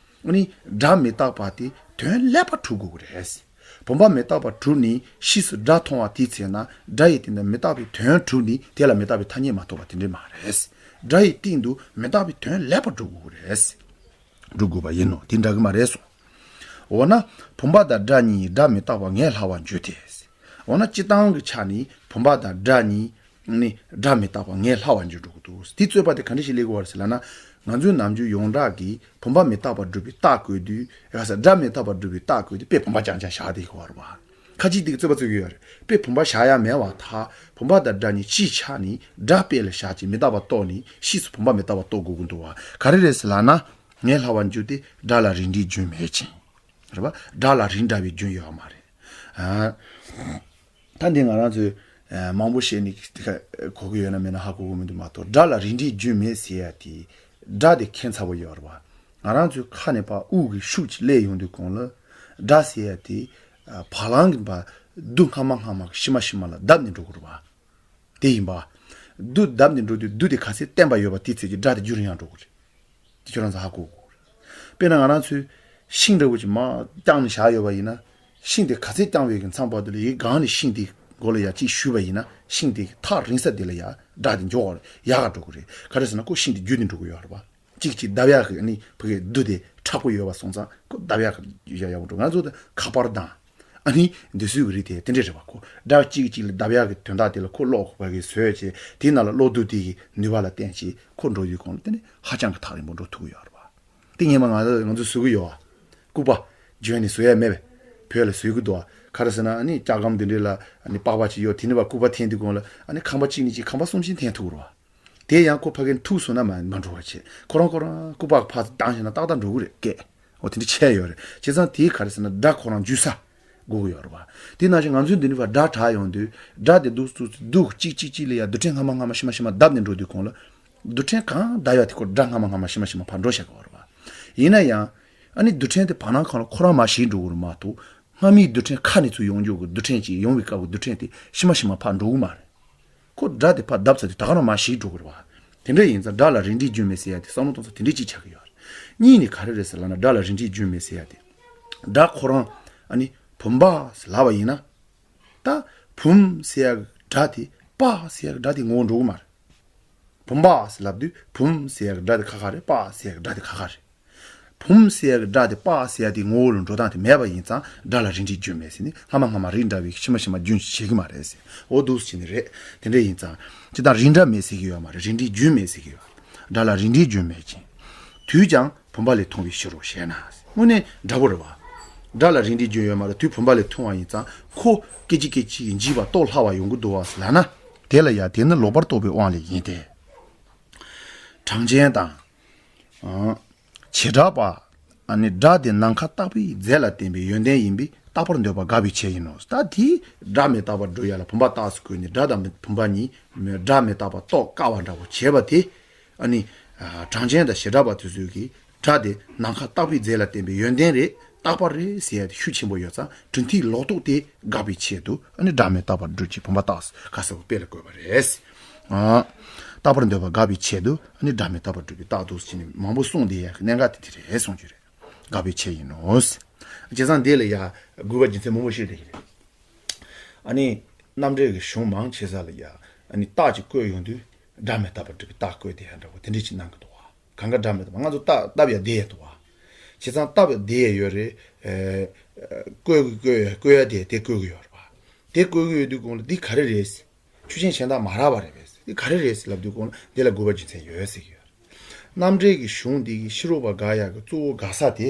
ཨ་ནི་སྒྲ་མི་རྟག་པ་དེ་དོན་ལེགས་པར་གྲུབ་དགོས་ཀྱི་རེད། བུམ་པ་མི་རྟག་པ་གྲུབ་ནས་ཕྱིས་སུ་སྒྲ་མཐོང་བ་དེའི་ཚེ་ན་སྒྲ་ཡི་སྟེང་དུ་མི་རྟག་པའི་དོན་གྲུབ་ནས་དེ་ལ་མི་རྟག་པའི་ཐ་སྙད་མ་ཐོབ་པ་དེ་འདྲ་མ་རེད། སྒྲ་ཡི་སྟེང་དུ་མི་རྟག་པའི་དོན་ལེགས་པར་སྒྲུབ་དགོས་ཀྱི་རེད། སྒྲུབ་དགོས་པ་ཡིན་ནོ། དེ་འདྲ་གི་མ་རེད་གསུངས། འོ་ན་བུམ་པ་དང་སྒྲ་གཉིས་སྒྲ་མི་རྟག་པ་ངེས་སླ་བར་འགྱུར་ཏེ། འོ་ན་སྤྱིར་བཏང་གི་ཆ་ནས་བུམ་པ་དང་སྒྲ་གཉིས་ནི་སྒྲ་མི་རྟག་པ་ངེས་སླ་བར་འགྱུར་འགྲོ་གི་འདུག་དེའི་རྩོད་པ་དེ་ག་འདྲ་ཞིག་སླེབས་ཀྱི་ཡོད་རེད་ཟེར་ལབ་ན། ང་ཚོའི་ནམ་རྒྱུན་ཡོངས་གྲགས་ཀྱི་བུམ་པ་མི་རྟག་པར་སྒྲུབ་པའི་རྟགས་བཀོད་དུས། ཡ་ས་སྒྲ་མི་རྟག་པར་སྒྲུབ་པའི་རྟགས་བཀོད་དུས་དཔེ་བུམ་པ་རྐྱང་རྐྱང་བཞག་བསྡད་ཀྱི་ཡོད་རེད་པ། ཁ་ཅིག་དེ་གི་རྩོད་པ་རྩོད་ཀྱི་ཡོད་རེད། དཔེ་བུམ་པ་བཞག་ཡ་མེད་པར་ཐལ། བུམ་པ་དང་སྒྲ་གཉིས་སྤྱིའི་ཆ་ནས་སྒྲ་དཔེ་ལ་བཞག་ཅིང་མི་རྟག་པ་རྟོགས་ནས་ཕྱིས་སུ་བུམ་པ་མི་རྟག་པ་རྟོགས་དགོས་ཀྱི་འདུག་པ། ག་རེ་རེད་ཟེར་ལབ་ན། ངེས་སླ་བར་འགྱུར་ཏེ་སྒྲ་ལ་རིགས་འགྲེའི་རྒྱུན་མེད་ཅིང་། རེད་པ། སྒྲ་ལ་རིགས་འདྲ་བའི་རྒྱུན་ཡོད་མ་རེད། ཨ། ད་འདི་ང་རང་ཚོས་ཨ་མང་པོ་བཤད་ནས་དེ་ག་གོ་གི་ཡོད་ན་མེད་ན་ཧ་གོ་གི་མི་འདུག་མ་གཏོགས། སྒྲ་ལ་རིགས་འགྲེའི་རྒྱུན་མེད་ཟེར་ཡ་དེ་སྒྲ་དེ་ཁྱད་མཚར་པོ་ཡོད་རེད་པ། ང་རང་ཚོའི་ཁ་ནས་ཕར་དབུགས་ཀྱི་ཤུགས་ཀྱིས་སླེབས་ཡོང་དུས་གོང་ལ་སྒྲ་ཟེར་ཡ་དེ་ཨ་བ་ལང་གི་བར་རྡུལ་སྔ་མ་སྔ་མ་གི་ཕྱི་མ་ཕྱི་མ་ལ་བརྡབས་ནས་འགྲོ་གི་རེད་པ། དེ་ཡིན་པ། རྡུལ་བརྡབས་ནས་འགྲོ་དུས་རྡུལ་དེ་ག་ཚད་བརྟན་པ་ཡོད་པ་དེའི་ཚད་ཀྱིས་སྒྲ་དེ་རྒྱུན་རིང་ཡང་འགྲོ་གི་རེད། དེ་ཁྱོད་རང་ཚོ་ཧ་གོ་དགོས་རེད། དཔེར་ན་ང་རང་ཚོས་ཤིང་འདྲ་བོ་ཅིག་མར་བརྐྱངས་ནས་བཞག་ཡོད་པ་ཡིན་ན། ཤིང་དེ་ག་ཚད་བརྐྱངས་པའི་གི་མཚམས་བར་དུ་ལ་ཡའི་སྒང་ནས་ཤིང་དེ་མགོ་ལ་ཡ་གཅིག་གཞུས་པ་ཡིན་ན། ཤིང་དེ་ཐག་རིང་ས་དེ་ལ་ཡ་སྒྲ་དེ་མགྱོགས་པར་ཡག་ག་འགྲོ་གི་རེད། ག་རེ་ཟེར་ན་ཁོ་ཤིང་དེ་རྒྱུད་དེ་འགྲོ་གི་ཡོད་རེད་པ། གཅིག་གཅིག་བརྡབ་ཡག་གི་ཨ་ནི་ཕ་གི་རྡུལ་དེ་མཁྲེགས་པོ་ཡོད་པ་སོང་ཙང་ཁོ་བརྡབ་ཡག་གི་ཡ་ཡག་པོ་འགྲོ། ང་ཚོ་ད་ཁ་པར་དང་། ཨ་ནི་འདི་ཚོའི་གི་རིགས་དེ་དེ་འདྲས་རེད་པ། ཁོ་སྒྲ་གཅིག་གཅིག་ལ་བརྡབ་ཡག་གི་དོན་དག་དེ་ལ་ཁོ་གློག་གི་བར་གི་བཟོས་བྱས་དེའི་ནང་ལ་གློག་རྡུལ་དེ་གི་ནུས་པ་ལ་བརྟེན་བྱས་ཁོ་འགྲོ་ཡུལ་གོང་ལ་དེ་ནི་ཧ་ཅང་གི་ཐག་རིང་པོ་འགྲོ་ཐུབ་ཀྱི་ཡོད་རེད་པ། དེ་སྔོན་མ་ང་ཚོ་ང་ཚོ་བཟོ་གི་ཡོད་ཨ། སྐུད་པ་བརྗོན་ནས་བཟོ་ཡ་མེད་པས། བོད་ལ་བཟོ་གི་འདུག་ཨ། ག་རེ་ཟེར་ན་ཨ་ནི་སྐྱ་སྒམ་དེ་འདྲས་ལ་ཨ་ནི་པགས་པ་ཅིག་གཡོགས། དེ་ནི་བ་སྐུད་པ་འཐེན་དུས་གོང་ལ་ཨ་ནི་ཁང་པ་གཅིག་ནས་གཅིག་ཁང་པ་གསུམ་བཞི་འཐེན་ཐུབ་ཀྱི་རེད་པ། དེ་ཡང་ཁོ་ཕ་གིར་ཐུག་སོང་ན་མ་མ་འགྲོ་བ་བྱེད། ཁོ་རང་ཁོ་རང་སྐུད་པ་ཕར་བཏང་བྱས་ན་ཏག་ཏག་འགྲོ་གི་རེད་སྐད། འོ་དེ་འདྲ་བྱས་ཡོད་རེད། བྱས་ཙང་དེའི་ག་རེ་ཟེར་ན་སྒྲ་ཁོ་རང་འཇུ་ས་དགོས་ཀྱི་ཡོད་རེད་པ། དེ་ནང་བཞིན་ང་ཚོའི་འདི་འདྲ་བ་སྒྲ་གྲགས་ཡོང་དུས་སྒྲ་དེ་འདུག་འདུག་འདུག་གཅིག་གཅིག་གཅིག་ལ་ཡ་རྡུལ་ཕྲན་སྔ་མ་སྔ་མ་ཕྱི་མ་ཕྱི་མ་བརྡབས་ནས་འགྲོ་དུས་གོང་ལ་རྡུལ་ཕྲན་གང་བརྡབས་ཡག་དེ་ཁོ་སྒྲ་སྔ་མ་སྔ་མ་ཕྱི་མ་ཕྱི་མ་ཕར་འགྲོ་བཞག་གི་ཡོད་རེད་པ། ཡིན་ན་ཡང་ཨ་ནི་རྡུལ་ཕྲན་དེ་བར་སྣང་ཁམས་ལ་ཁོ་རང་མར་ཞིག་འགྲོ་གི་རེད་མ་གཏོགས། སྔ་མའི་རྡུལ་ཕྲན་ཁ་ནས་ཚུར་ཡོང་རྒྱུ་གི་རྡུལ་ཕྲན་ཅིག་ཡོང་བའི་སྐབས་ཀྱི་རྡུལ་ཕྲན་དེ་ཕྱི་མ་ཕྱི་མ་ཕར་འགྲོ་གི་མ་རེད། ཁོ་སྒྲ་དེ་ཕར་བརྡབས་ཚར་དུས་ད་ག་རང་མར་ཞིག་འགྲོ་གི་རེད་པ། དེ་འདྲ་ཡིན་ཙང་སྒྲ་ལ་རིགས་འགྲེའི་རྒྱུན་མེད་ཟེར་ཡ་དེ་བསམ་བློ་གཏོང་ས་དེ་འདྲ་ཅིག་ཆགས་ཀྱི་ཡོད་རེད། གཉིས་ནི་ག་རེ་རེད་ཟེར་ལབ་ན་སྒྲ་ལ་རིགས་འགྲེའི་རྒྱུན་མེད་ཟེར་ཡ་དེ། སྒྲ་ཁོ་རང་ཨ་ནི་བུམ་པ་ཟེར་ལབ་པ་ཡིན་ན། ད་བུམ་ཟེར་ཡ་གི་སྒྲ་དེ་པ་ཟེར་ཡ་གི་སྒྲ་དེ་ངོ་བོ་འགྲོ་གི་མ་རེད། བུམ་པ་ཟེར་ལབ་དུས་བུམ་ཟེར་ཡ་གི་སྒྲ་དེ་ཁ་ཁ་རེད། པ་ཟེར་ཡ་གི་སྒྲ་དེ་ཁ་ཁ་རེད། བུམ་ཟེར་ཡ་གི་སྒྲ་དེ་པ་ཟེར་ཡ་དེ་ངོ་བོ་ལ་འགྲོ་སྟངས་དེ་མེད་པ་ཡིན་ཙང་སྒྲ་ལ་རིགས་འགྲེའི་རྒྱུན་མེད་ཟེར་ནས་སྔ་མ་སྔ་མ་རིགས་འདྲ་བའི་ཕྱི་མ་ཕྱི་མ་རྒྱུན་བྱེད་ཀྱི་མ་རེད་ཟེར། འོ་འདུག་ཟེར་ནི་རེད། དེ་འདྲ་ཡིན་ཙང་སྤྱིར་བཏང་རིགས་འདྲ་མེད་ཟེར་གྱི་ཡོད་མ་རེད། རིགས་འགྲེའི་རྒྱུན་མེད་ཟེར་གྱི་ཡོད། སྒྲ་ལ་རིགས་འགྲེའི་རྒྱུན་མེད་ཅིང་། དུས་ཀྱང་བུམ་པ་ལས་ཐུང་བའི་ཕྱིར་རོ་ཞེ་ན། དངོས་གནས་འདྲ་པོ་རེད་བ། སྒྲ་ལ་རིགས་འགྲེའི་རྒྱུན་ཡོད་མ་རེད། དུས་བུམ་པ་ལས་ཐུང་བ་ཡིན་ཙང་ཁོ་སྐད་ཅིག་སྐད་ཅིག་གིས་འཇིག་པ་རྟོགས་སླ་བ་ཡོང་གི་འདུག་བ་ལབ་ན། དེ་ལ་ཡང་དེ་ནི་ལོག་པར་རྟོག་པའི་དབང་ལས་ཡིན་ཏེ། གྲངས་ཅན་དང་། ཨང་། བྱེ་བྲག་པ། ཨ་ནི་སྒྲ་དེ་ནམ་མཁའ་བརྟག་པའི་རྫས་ལ་བརྟེན་པའི་ཡོན་ཏན་ཡིན་པས་རྟག་པར་འདོད་པ་དགག་པའི་ཆེད་ཡིན་ནོ། ད་དེས་སྒྲ་མི་རྟག་པར་སྒྲུབ་ཡ་ལ་བུམ་པ་རྟགས་སུ་བཀོད་ནས་སྒྲ་དང་བུམ་པ་གཉིས་སྒྲ་མི་རྟག་པ་རྟོགས་དཀའ་བ་འདྲ་བོ་བྱས་པ་དེ། ཨ་ནི་གྲངས་ཅན་དང་བྱེ་བྲག་པ་དེ་ཚོས་ཀྱིས་སྒྲ་དེ་ནམ་མཁའ་བརྟག་པའི་རྫས་ལ་བརྟེན་པའི་ཡོན་ཏན་རེད། རྟག་པ་རེད་ཟེར་ཡ་དེ་ཤུགས་ཆེན་པོ་ཡོད་ཙང་གྲུབ་མཐའི་ལོག་རྟོག་དེ་དགག་པའི་ཆེད་དུ་ཨ་ནི་སྒྲ་མེད་རྟག་པར་སྒྲུབ་ཀྱི་བུམ་པ་རྟགས་ག་ས་བོ་དཔེ་ལ་བཀོད་པ་རེད། ཨ། རྟག་པར་འདོད་པ་དགག་པའི་ཆེད་དུ་ཨ་ནི་སྒྲ་མེད་རྟག་པར་སྒྲུབ་པའི་རྟགས་འདུག་ཟེར་ནས་མང་པོ་གསུངས་བསྡད་ཡ་གི་གནད་འགག་དེ་དེ་རེད་གསུངས་རྒྱུ་རེད། དགག་པའི་ཆེད་ཡིན་ནོ། བྱས་ཙང་འདི་ལ་ཡ་དགོས་པ་རྒྱུ་མཚན་མང་པོ་ཞིག་རེད་ཀྱི་རེད། ཨ་ནི་རྣམ་འགྲེལ་གྱི་གཞུང་མང་ཆེ་ས་ལ་ཡ་ཨ་ནི་རྟགས་ཅིག་བཀོད་ཡོང་དུས་སྒྲ་མེད་རྟག་པར་སྒྲུབ་པའི་རྟགས་བཀོད་དེ་ཡ་འདྲ་བོ་དེ་འདྲས་ཅིག་གནང་གི་འདུག་བ། གང་ག་སྒྲ་མེད་རྟག་པ་ང་ཚོ་རྟགས་བཏབ་ཡ་བསྡད་ཡ་འདུག་བ། བྱས་ཙང་རྟགས་བསྡད་ཡ་ཡོད་རེད། ཨེ། བཀོད་གི་བཀོད་ཡ་བཀོད་ཡ་དེ་དེ་བཀོད་གི་ཡོད་རེད་བ། དེ་བཀོད་གི་ཡོད་དུས་གོང་ལ་འདི་ག་རེ་རེད། ཆོས་ཅན་གཞན་དག་མ་རག་པ་རེད་པས། འདི་ག་རེ་རེད་ཟེར་ལབ་དུས་གོང་ལ་འདི་ལ་དགོས་པ་རྒྱུ་མཚན་ཡོད་ཟེར་གི་ཡོད། རྣམ་འགྲེལ་གྱི་གཞུང་འདི་གི་ཕྱི་རོལ་པ་དགག་ཡག་གི་གཙོ་བོ་དགག་ས་དེ།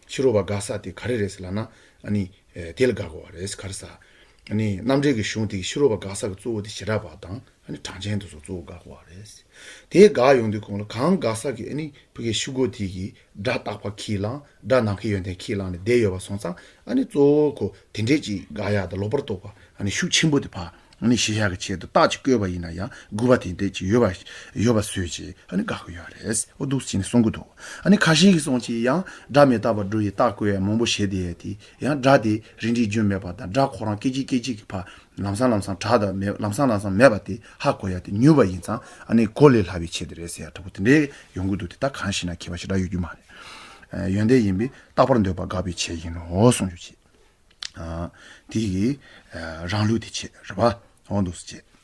ཕྱི་རོལ་པ་དགག་ས་དེ་ག་རེ་རེད་ཟེར་ལབ་ན་ཨ་ནི་ཨེ་དེ་ལ་དགག་དགོས་པ་རེད་ག་རེ་ཟེར། ཨ་ནི་རྣམ་འགྲེལ་གྱི་གཞུང་དེ་གི་ཕྱི་རོལ་པ་དགག་ས་གི་གཙོ་བོ་དེ་བྱེ་བྲག་པ་དང་ཨ་ནི་གྲངས་ཅན་དེ་ཚོ་གཙོ་བོ་དགག་དགོས་པ་རེད། དེ་དགག་ཡོང་དུས་གོང་ལ་གང་དགག་ས་གི་ཨ་ནི་ཕ་གི་ཤུ་གུ་དེ་གི་སྒྲ་རྟག་པ་ཁས་བླངས་སྒྲ་ནམ་མཁའི་ཡོན་ཏན་ཁས་བླངས་ནས་བསྡད་ཡོད་པ་སོང་ཙང་ཨ་ནི་གཙོ་བོ་ཁོ་དེ་འདྲས་ཅིག་དགག་ཡག་དང་ལོག་པར་རྟོག་པ་ཨ་ནི་ཤུགས་ཆེན་པོ་དེ་ཕར། ཨ་ནི་ཞི་བྱ་གི་ཆེད་དུ་རྟགས་ཅིག་བཀོད་པ་ཡིན་ན་ཡང་དགོས་པ་དེ་འདྲ་ཅིག་ཡོད་པ་ཡོད་པ་བཟོས་ཅིག་ཨ་ནི་དགག་གི་ཡོད་རེད། འོ་འདུག་ཅིག་ནས་གསུང་གི་འདུག་ཨ་ནི་ཁ་ཤས་ཀྱིས་གསུང་ཅིག་ཡང་སྒྲ་མེད་རྟག་པར་སྒྲུབ་ཡི་རྟགས་བཀོད་ཡ་མང་པོ་བྱས་བསྡད་ཡ་དེ་ཡང་སྒྲ་དེ་རིགས་འགྲེ་རྒྱུ་མེད་པ་དང་སྒྲ་ཁོ་རང་སྐད་ཅིག་སྐད་ཅིག་གི་ཕར་ལམ་སང་ལམ་སང་དྲག་དང་མེད་ལམ་སང་ལམ་སང་མེད་པ་དེ་ཧ་གོ་ཡ་དེ་ཉུལ་བ་ཡིན་ཙང་ཨ་ནི་གོ་ལས་སླ་བའི་ཆེད་དུ་རེད་ཟེར་ཡ་འདྲ་པོ་དེ་འདྲའི་ཡོང་གི་འདུག་དེ་ད་གང་ཞིག་ན་ཁྱད་པར་ཞེ་དྲག་ཡོད་རྒྱུ་མ་རེད། ཡོན་ཏན་ཡིན་པས་རྟག་པར་འདོད་པ་དགག་པའི་ཆེད་ཡིན་ནོ་གསུང་རྒྱུ་བྱེད། དེ་ཡི་རང་ལུགས་དེ་བྱེད་རེད་པ། འོང་འདུག་སེ་བྱེད།